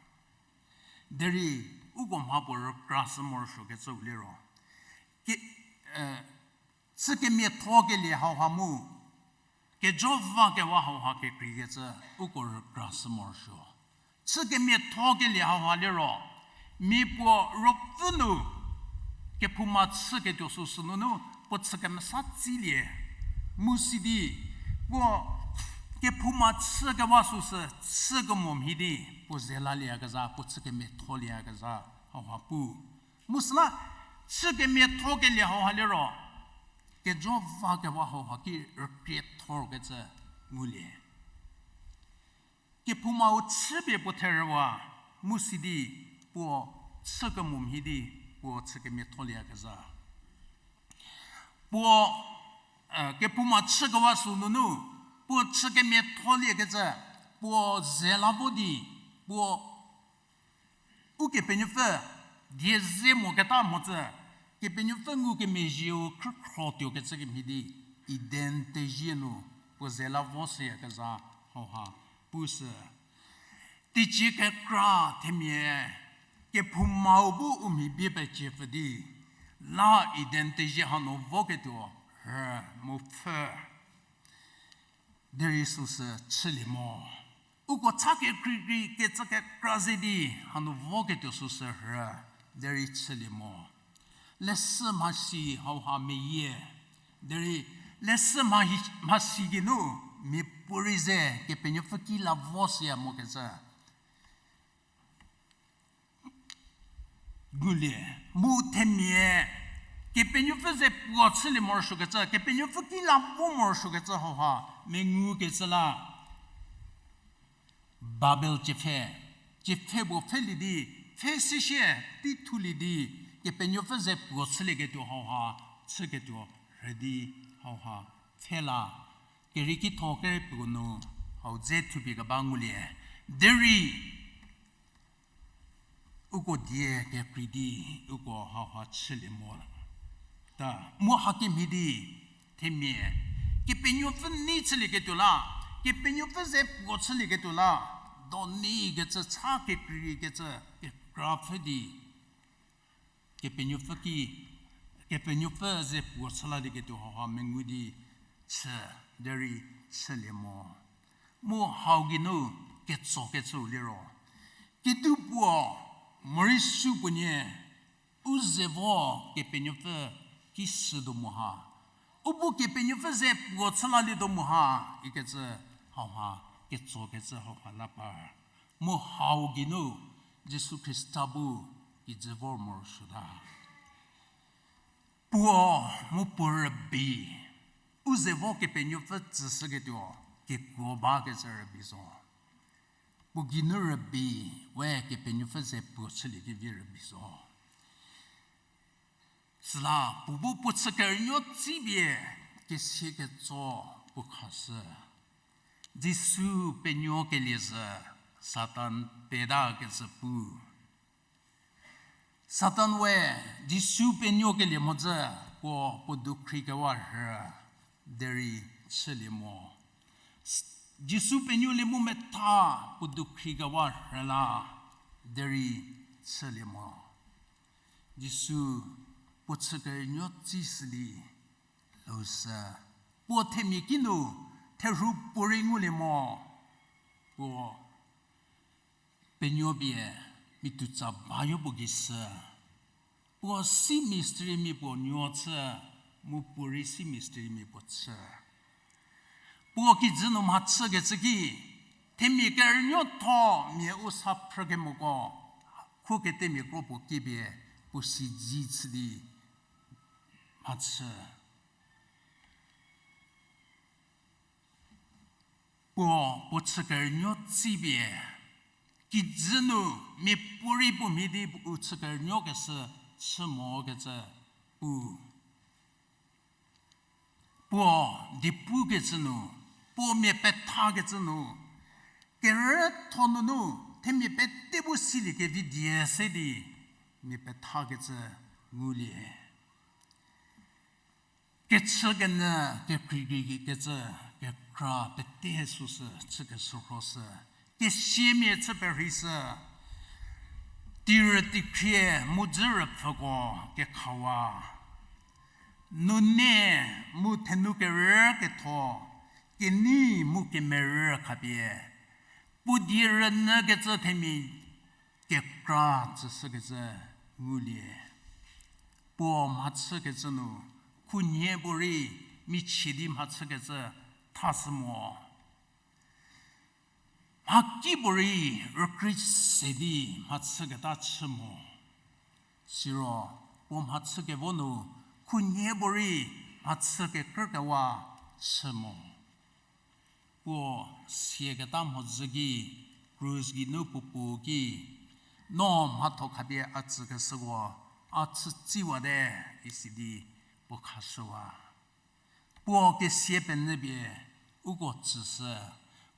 Derei, uko mha puo rükrashü morosuokecüu liro, ke, eh, chü kemiathokelie hauha mu, kejo vakewa hauha kekreikecü, uko rükrashü morosuo. Chü kemiathokelie hauha liro, mia puo ruopfü nu kephouma chüketuo süsü nunu, puo chü kemesa tsilie. Mu sidi, puo kephouma chükewa süsü chü kemo mhie di, puo ze lalieyakezha, puo chü kemiatholieyakezha hauha pu. Mu süla, chü kemiathokelie hauha liro, kejo vakewa hauha ki rükriethorkecü ngulie. Kephoumau chüpie puo therüwa, mu sidi puo chü kemo mhie di puo chü kemiatholieyakezha. Puo, eh, kephouma chükewa sü nunu, puo chü kemiatholiekecü, puo ze la vo di, puo Ukepenuopfü die ze moketa mhodzü, Kepenuopfü ngukemezhieu khrükhro tuokecü kemhie di, Eden tezie nu puo ze la vo shüyakezha hauha pushü. Teicie kekra themia, kephoumau bu u mhi bie peciepfü di, la Eden tezie hanu voketuo rhü mu pfhü. Derei süsü chülie mo. Uko cha kekreikrei kecü kekra ze di hanu voketuo süsü rhü, derei chülie mo. Leshü mhasi hauha meyie. Derei leshü mhasi geinu miapuorei ze Kepenuopfü ki la vo süya mokecü ngulie. Mu themia Kepenuopfü ze puo chülie morosuokecü, Kepenuopfü ki la vo morosuokecü hauha mengukecü la Babel ciepfhe, ciepfhe puo pfhelie di, pfhe sisie tei thulie di, Kepenuopfü ze puo chülieketuo hauha chüketuo rhü di hauha pfhe la, kerieki tho kere puo nu hau dze thupie keba ngulie. Derei uko die kekrei di, uko hauha chülie mo. Ta, mu hakemhie di, themia, Kepenuopfü nei chülieketuo la, Kepenuopfü ze puo chülieketuo la, do neikecü cha kekreikecü kekra pfhe di, Kepenuopfü ki, Kepenuopfü ze puo chülalieketuo hauha mengu di chü, derei chülie mo. Mu hau geinu ketsokecüu liro, kedipuo morei supuonie, u ze vo Kepenuopfü ki shütuo mo ha, u bu Kepenuopfü ze puo chülalietuo mo ha, ikecü hauha ketsokecü hauha la par. Mu hau geinu Jisu Khrista bu kijü vor morosuota. Puo mu puo rübei, u ze vo Kepenuopfü tsüshüketuo, kekuo bakecü rübei zo. Puo geinu rübei, we Kepenuopfü ze puo chüliekevi rübei zo. Süla puo bu puo chü kerünuo tsipie, kesia ketso puo khashü. Jisu penuokelie zhü, Satan peta kecü pu. Satan we Jisu penuokelie mhodzü, puo puo dukhri kewa rhü, derei chülie mo. Jisu penuolie mu metha puo dukhri kewa rhü la, derei chülie mo. Jisu puo chü kerünuo tsishü di, lhou sü, puo themia kinu therhu puorei ngulie mo, puo penuo pie mitutsa bayo puo gei sü. Puo si mystery mia puo nuo chü, mu puorei si mystery mia puo chü. Puo kijü nu mhachükecü ki, themia kerünuotho mia u sa phrükemoko, khuketemia kro puo kiepie, puo siedze chü di mhachü. Puo, puo chü kerünuo tsipie, kijü nu miapuorei puo mhie di u chü kerünuokeshü chü mokecü pu. Puo die pukecü nu, puo mia pethakecü nu, kerütho nunu themia pete bu siliekevi die se di mia pethakecü ngulie. Kechükenyü, kekreikrei kecü, kekra pete süsü chükeshürhoshü, kesiamia chü perheishü, tirü tikhrie mu dzü rüpfhüko kekhawa. Nune mu thenu kerü ketho, kenei mu kemerü khapie, puo die rünyükecü themia kekra tsüshükecü ngulie. Puo mhachükecü nu, khunhie puorei michie di mhachükecü thashü mo. Mhakipuorei rükrei se di mhachüketa chü mo. Siro, puo mhachükevo nu, khunhie puorei mhachü kekrükewa chü mo. Puo siaketa mhodzü ki, krus geinu puo puo ki, no mhatho khapie a tsükeshüko, a chütsiwate, isi di puo khashüwa. Puo kesia penyü pie uko tsüshü.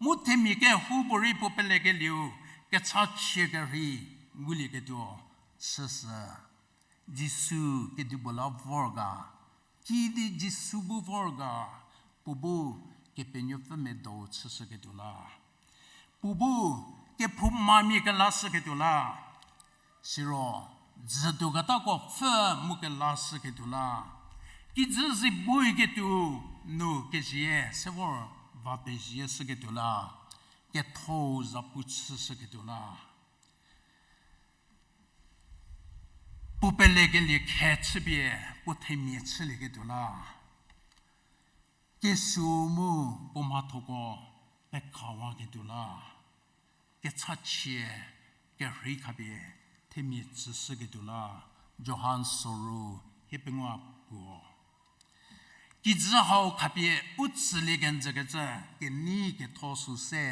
Mu themia kehoupuorei puo pelekelieu, kechachie kerhei ngulieketuo chüshü. Jisu kedipuo la vor ga, kidi Jisu bu vor ga, puo bu Kepenuopfü medo chüshüketuo la. Puo bu kephoumamia kelashüketuo la. Siro, dzütuoketako pfhü mu kelashüketuo la. Kijü zi buiketuo nu kezie se vor ba pezie shüketuo la, kethou zapu chüshüketuo la. Puo pelekelie khe chüpie puo themia chülieketuo la. Kesuo mu puo mhathoko pekhawaketuo la. Kechachie, kerhei khapie themia tsüshüketuo la. Johan soru hiepengou puo. Kijü hau khapie u tsülie kenjükecü, kenei ketho sü se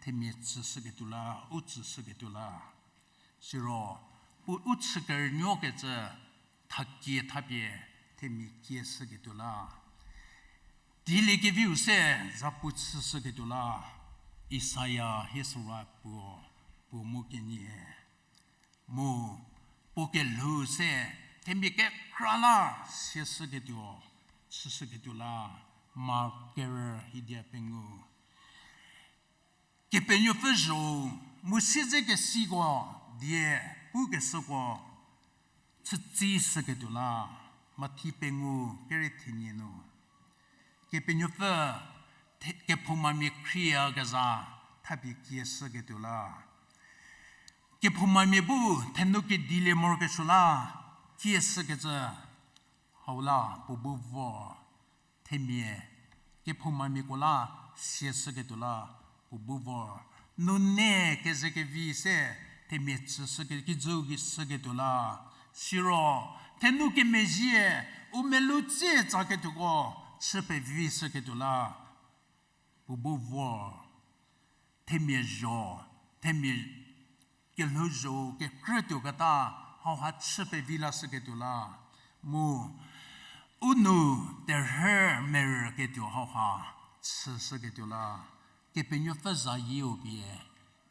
themia tsüshüketuo la, u tsüshüketuo la. Siro, puo u chükerünuokecü, thakie thapie themia kieshüketuo la. Dieliekeviu se zapu chüshüketuo la. Isaia hie süra puo, puo mu kenie. Mu, puo kelhou se, themia kekra la, sieshüketuo, chüshüketuo la, Mark kerü hidia pengou. Kepenuopfü zho-u, mu siedzekesiko, die, pukeshüko, chütsishüketuo la, Mathi pengou, kere thenie nu. Kepenuopfü, the-, kephoumamia khrieyakezha, thapie kieshüketuo la. Kephoumamia bu, thenou kedilie morokesuo la, kieshükecü, hau la, puo bu vor. Themia, kephoumamiako la, sieshüketuo la, puo bu vor. Nune kezekevi se, themia tsüshüke-, kijüu gei shüketuo la. Siro, thenou kemezhie, u melou tsie tsaketuoko, chü pevishüketuo la. Puo bu vor. Themia zho, themia kelhouzho kekrütuoketa hauha chü pevi lashüketuo la, mu u nou terhü merüketuo hauha chüshüketuo la, Kepenuopfü zayieu pie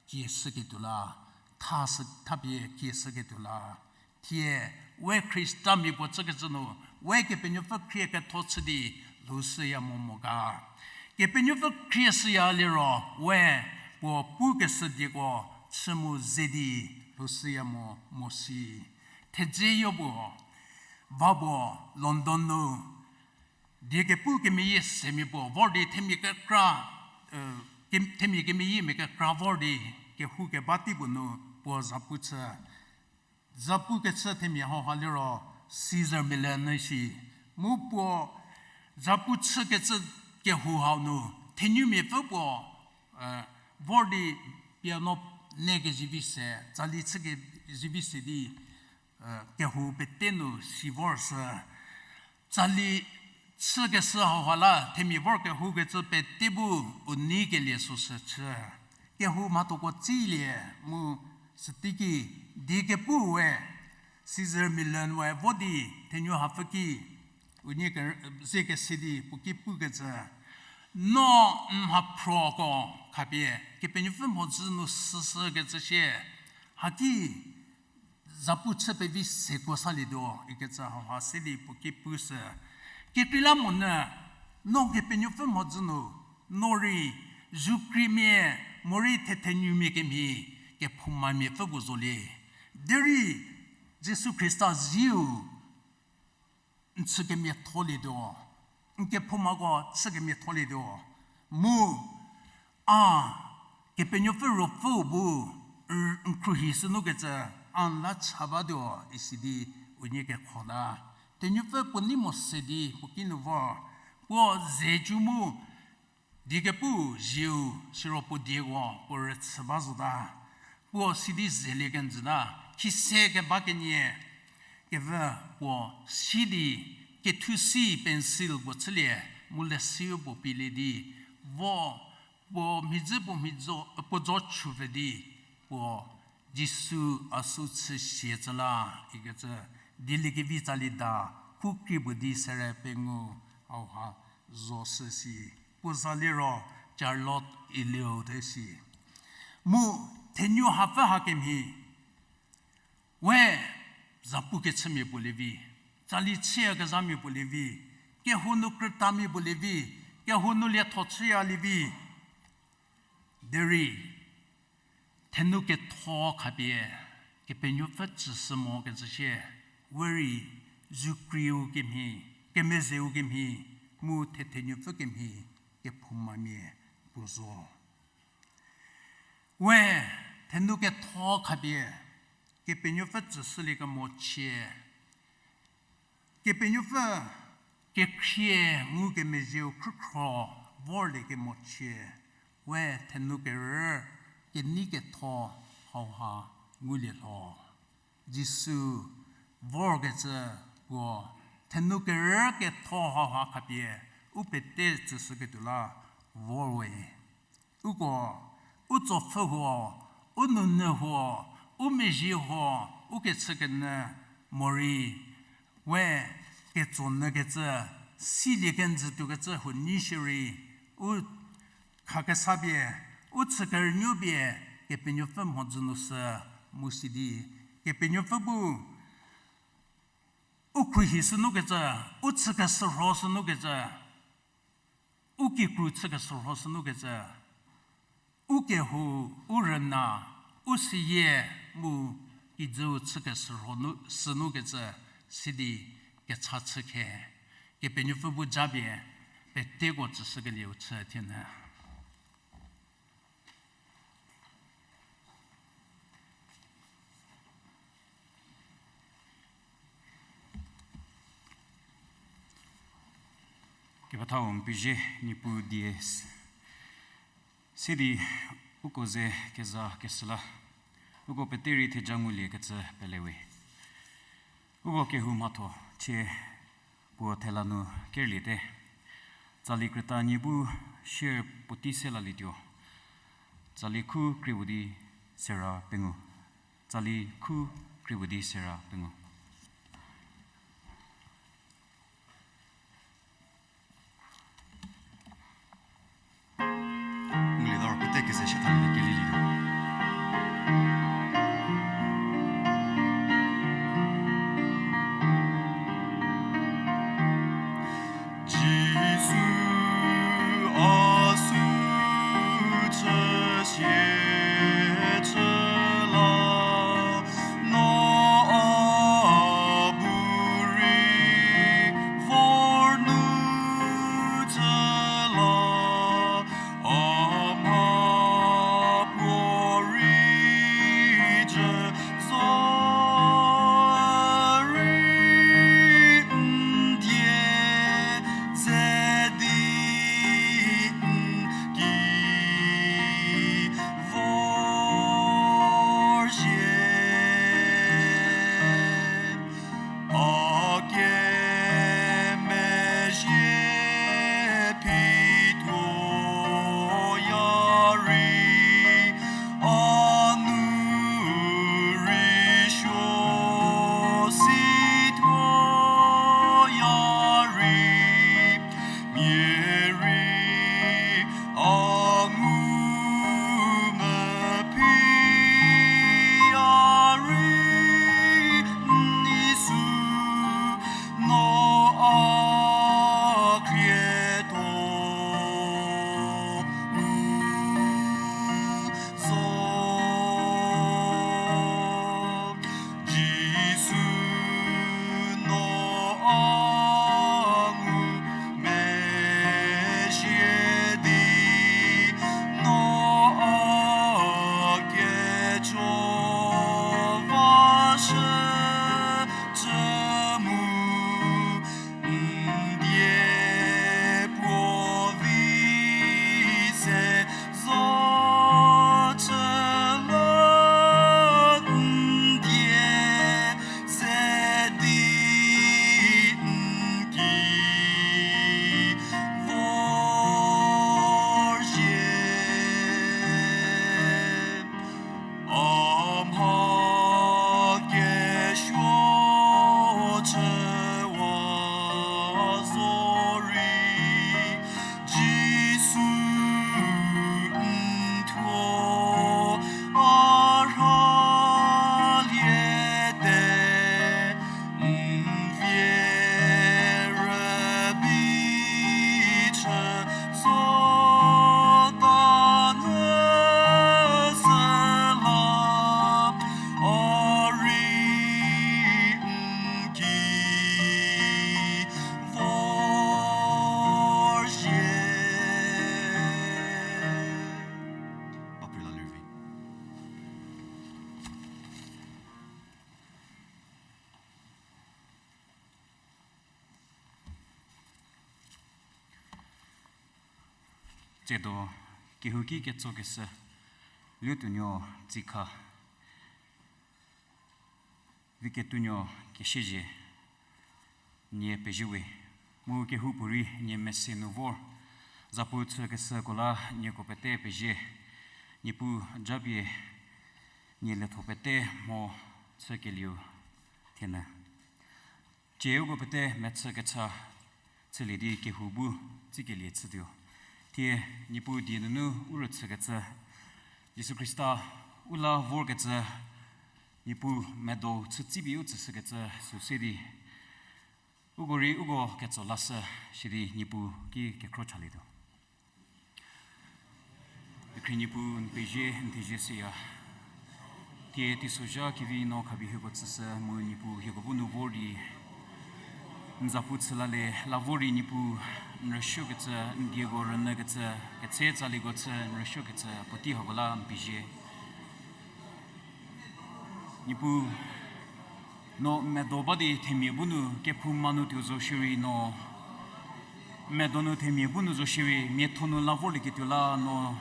kieshüketuo la, thashü, thapie kieshüketuo la, thie, we Khristamia puo chükecü nu, we Kepenuopfü khrie ketho chü di lhoushüya mo mo ga. Kepenuopfü khrie shüya liro, we puo pukeshü dieko chü mu ze di lhoushüya mo mo si. Thedze yopuo, va puo, London nu, die kepu kemeyie semia puo vor di themia kekra, e, ke-, themia kemeyiemia kekra vor di kehou keba tei puo nu puo zapu chü. Zapu kechü themia hauha liro Cesar Millan isi. Mu puo zapu chükecü kehou hau nu, thenumiapfü puo, e, vor di piano ne kezivi se, tsali chü kezivi se di, e, kehou pete nu si vor sü. Tsali chükeshü hauha la, themia vor kehoukecü pete bu u nei kelie süsü chü. Kehou mhathoko tsilie mu süteiki die kepu we, Cesar Millan we vo di thenu hapfü ki, unie ke-, ze kese di puo ki pukecü, no n mhaphroko khapie, Kepenuopfü mhodzü nu süsükecü sie, haki zapu chü pevi sekuo salietuo ikecü hauha se di puo ki pu sü. Kekreilamonyü, no Kepenuopfü mhodzü nu, no rei, zukriemia, morei thethenumia kemhie, kephoumamiapfü puo zolie. Derei, Jisu Khrista zieu, n chü kemiatholietuo, n kephoumako chü kemiatholietuo, mu, a, Kepenuopfü Ruopfüu bu, n, n khruohi sünukecü, a n la cha batuo, isi di unie kekhota. Thenuopfü puo nei mo se di, puo kinu vor, puo zecu mu, die kepu zieu siro puo dieko puo rüchü ba zota. Puo sidi zelie kenjüta, khise keba kenie kevü puo sidi kethusi pencil puo chülie, mu lesiu puo pielie di, vo puo mhidzü puo mhidzo, puo dzo chupfü di, puo Jisu a sü chü siecü la, ikecü, dieliekevi tsali da, khu krie puo di sere pengou, hauha, zo süsi, puo za liro, Charlotte Eliot te si. Mu, thenu hapfü hakemhie, we, zapu kechümia puo lievi, tsali chüyakezhamia puo lievi, kehou nu krütamia puo lievi, kehou nu lietho chüya lievi, derei, thenu ketho khapie, Kepenuopfü tsüshü mokecü sie, we rei, zukrieu kemhie, kemezeu kemhie, mu thethenuopfü kemhie, kephoumamia, puo zo. We, thenou ketho khapie, Kepenuopfü tsüshülie kemochie, Kepenuopfü kekhrie ngukemezhieu khrükhro vorlie kemochie, we thenou kerü kenei ketho hauha ngulie lho. Jisu vorkecü puo, thenou kerü ketho hauha khapie, u pete tsüshüketuo la vor we. Uko, u tsopfhü huo, u nounyü huo, u mezhie huo, u kechükenyü morei, we ketsonyükecü, silie kenjütuokecü huo nyi shierei, u khakesa pie, u chükerünuo pie, Kepenuopfü mhodzü nu sü mu si di, Kepenuopfü bu u khruohi sünukecü, u chükeshürho sünukecü, u kikru chükeshürho sünukecü, u kehou, u rüna, u seyie mu kijüu chükeshürho nu, sünukecü, sidi kecha chükhe, Kepenuopfü bu japie, peteko tsüshükelieu chü thienyü. Kepethau n pezie, Niepuu die s-, sidi uko ze keza kesüla, uko pete rei theja nguliekecü pelewe. Uko kehou mhatho chie puo thela nu kerliete. Tsali krüta nie bu share puotei se lalietuo. Tsali khu krie puo di sera pengou. Tsali khu krie puo di sera pengou. Ngulie dor pete keze sha tha di kelilietuo. Jisu a sü chü sie chü la, no a Tsiedo kehouki ketsokeshü Liutuonuo Tsikha, Viketuonuo Kesiezhie, nie pezie we. Mu kehoupuorei nie mese nu vor, zapu chükeshüko la nieko pete pezie. Niepuu japie nie lietho pete mho chükelieu thienyü. Tsie uko pete mechü kecha chülie di kehou bu tsikelie chütuo. Thie Niepuu die nunu u rüchükecü, Jisu Khrista u la vorkecü, Niepuu medo chü tsipie u tsüshükecü süu se di, uko rei uko ketso lashü, sidi Niepuu ki kekhro chalietuo. Kekhrie Niepuu n pezie n thezie shüya. Thie teisozha kevi no khapie hieko tsüshü mu Niepuu hieko bu nu vor di n zapu chü lalie, la vor rei Niepuu n rüsuokecü, n dieko rünyükecü, ketse tsalieko chü n rüsuokecü puotei hako la n pezie. Niepuu, no medo ba di themia bu nu kephouma nu tuo zo shierei no, medo nu themia bu nu zo shierei miatho nu la vorlieketuo la no,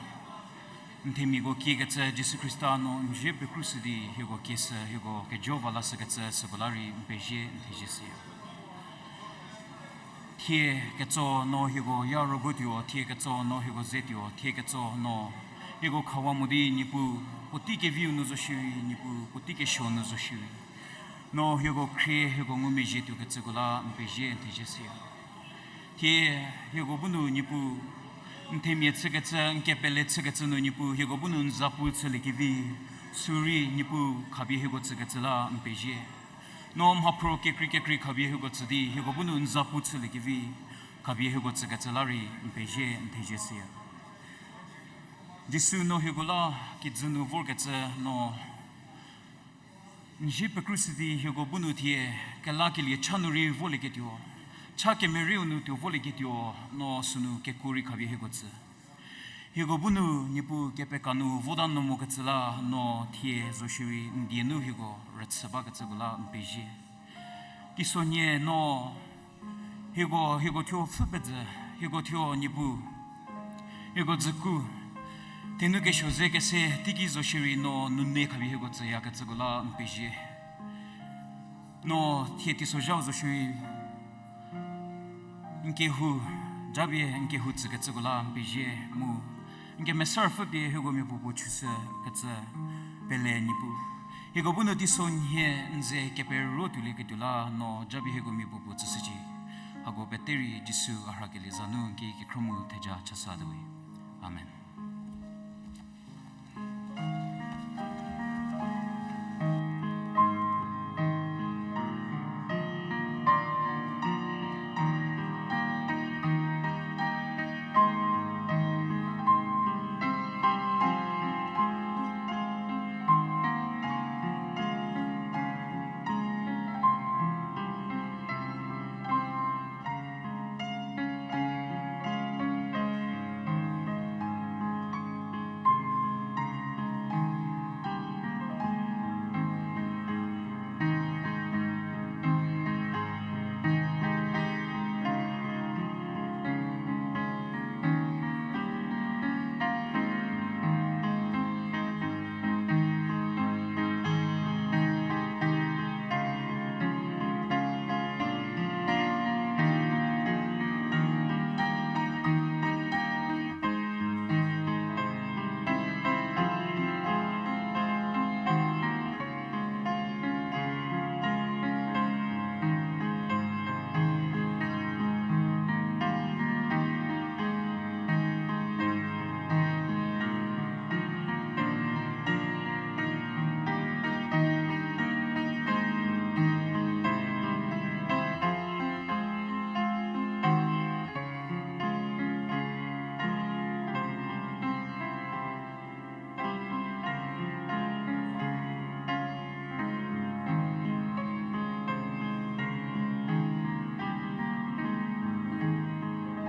n themiako kiekecü Jisu Khrista no n zie pekrushü di hieko kieshü, hieko kejo va lashükecü süko la rei n pezie n thezie shüya. Thie ketso no hieko ya rügutuo, thie ketso no hieko zetuo, thie ketso no hieko khawa mo di Niepuu, puotei keviu nu zo shierei, Niepuu, puotei kesuo nu zo shierei, no hieko khrie hieko ngumezhie tuokecüko la n pezie n thezie shüya. Thie hieko bu nu Niepuu, n themia chükecü, n kepele chükecü nu Niepuu, hieko bu nu n zapu chüliekevi, sürei Niepuu khapie hieko tsükecü la n pezie. No mhaphro kekrei kekrei khapie hieko tsü di, hieko bu nu n zapu chüliekevi, khapie hieko tsükecü la rei n pezie n thezie shüya. Jisu no hieko la kijü nu vorkecü no, n zie pekrushü di hieko bu nu thie kelakelie cha nu rei volieketuo, cha kemerieu nu tuo volieketuo, no sünu kekuo rei khapie hieko tsü. Hieko bu nu Niepuu kepeka nu vota nu mokecü la no thie zo shierei n die nu hieko rüchü bakecüko la n pezie. Teisonhie no hieko, hieko thuo pfhü pezü, hieko thuo Niepuu, hieko dzüku, thenu kesuo ze kese teiki zo shierei no nune khapie hieko tsüyakecüko la n pezie. No thie teisozhau zo shierei n kehou, japie n kehou tsükecüko la n pezie mu, n kemesa rüpfü pie hieko mia puopuo chüshükecü pele Niepuu. Hieko bu nu teisonhie n ze keperuo tuolieketuo la no japie hieko mia puopuo tsüshücie. Hako pete rei Jisu a rhakelie za nu n ki kekhro mu theja chasa tuowe. Amen.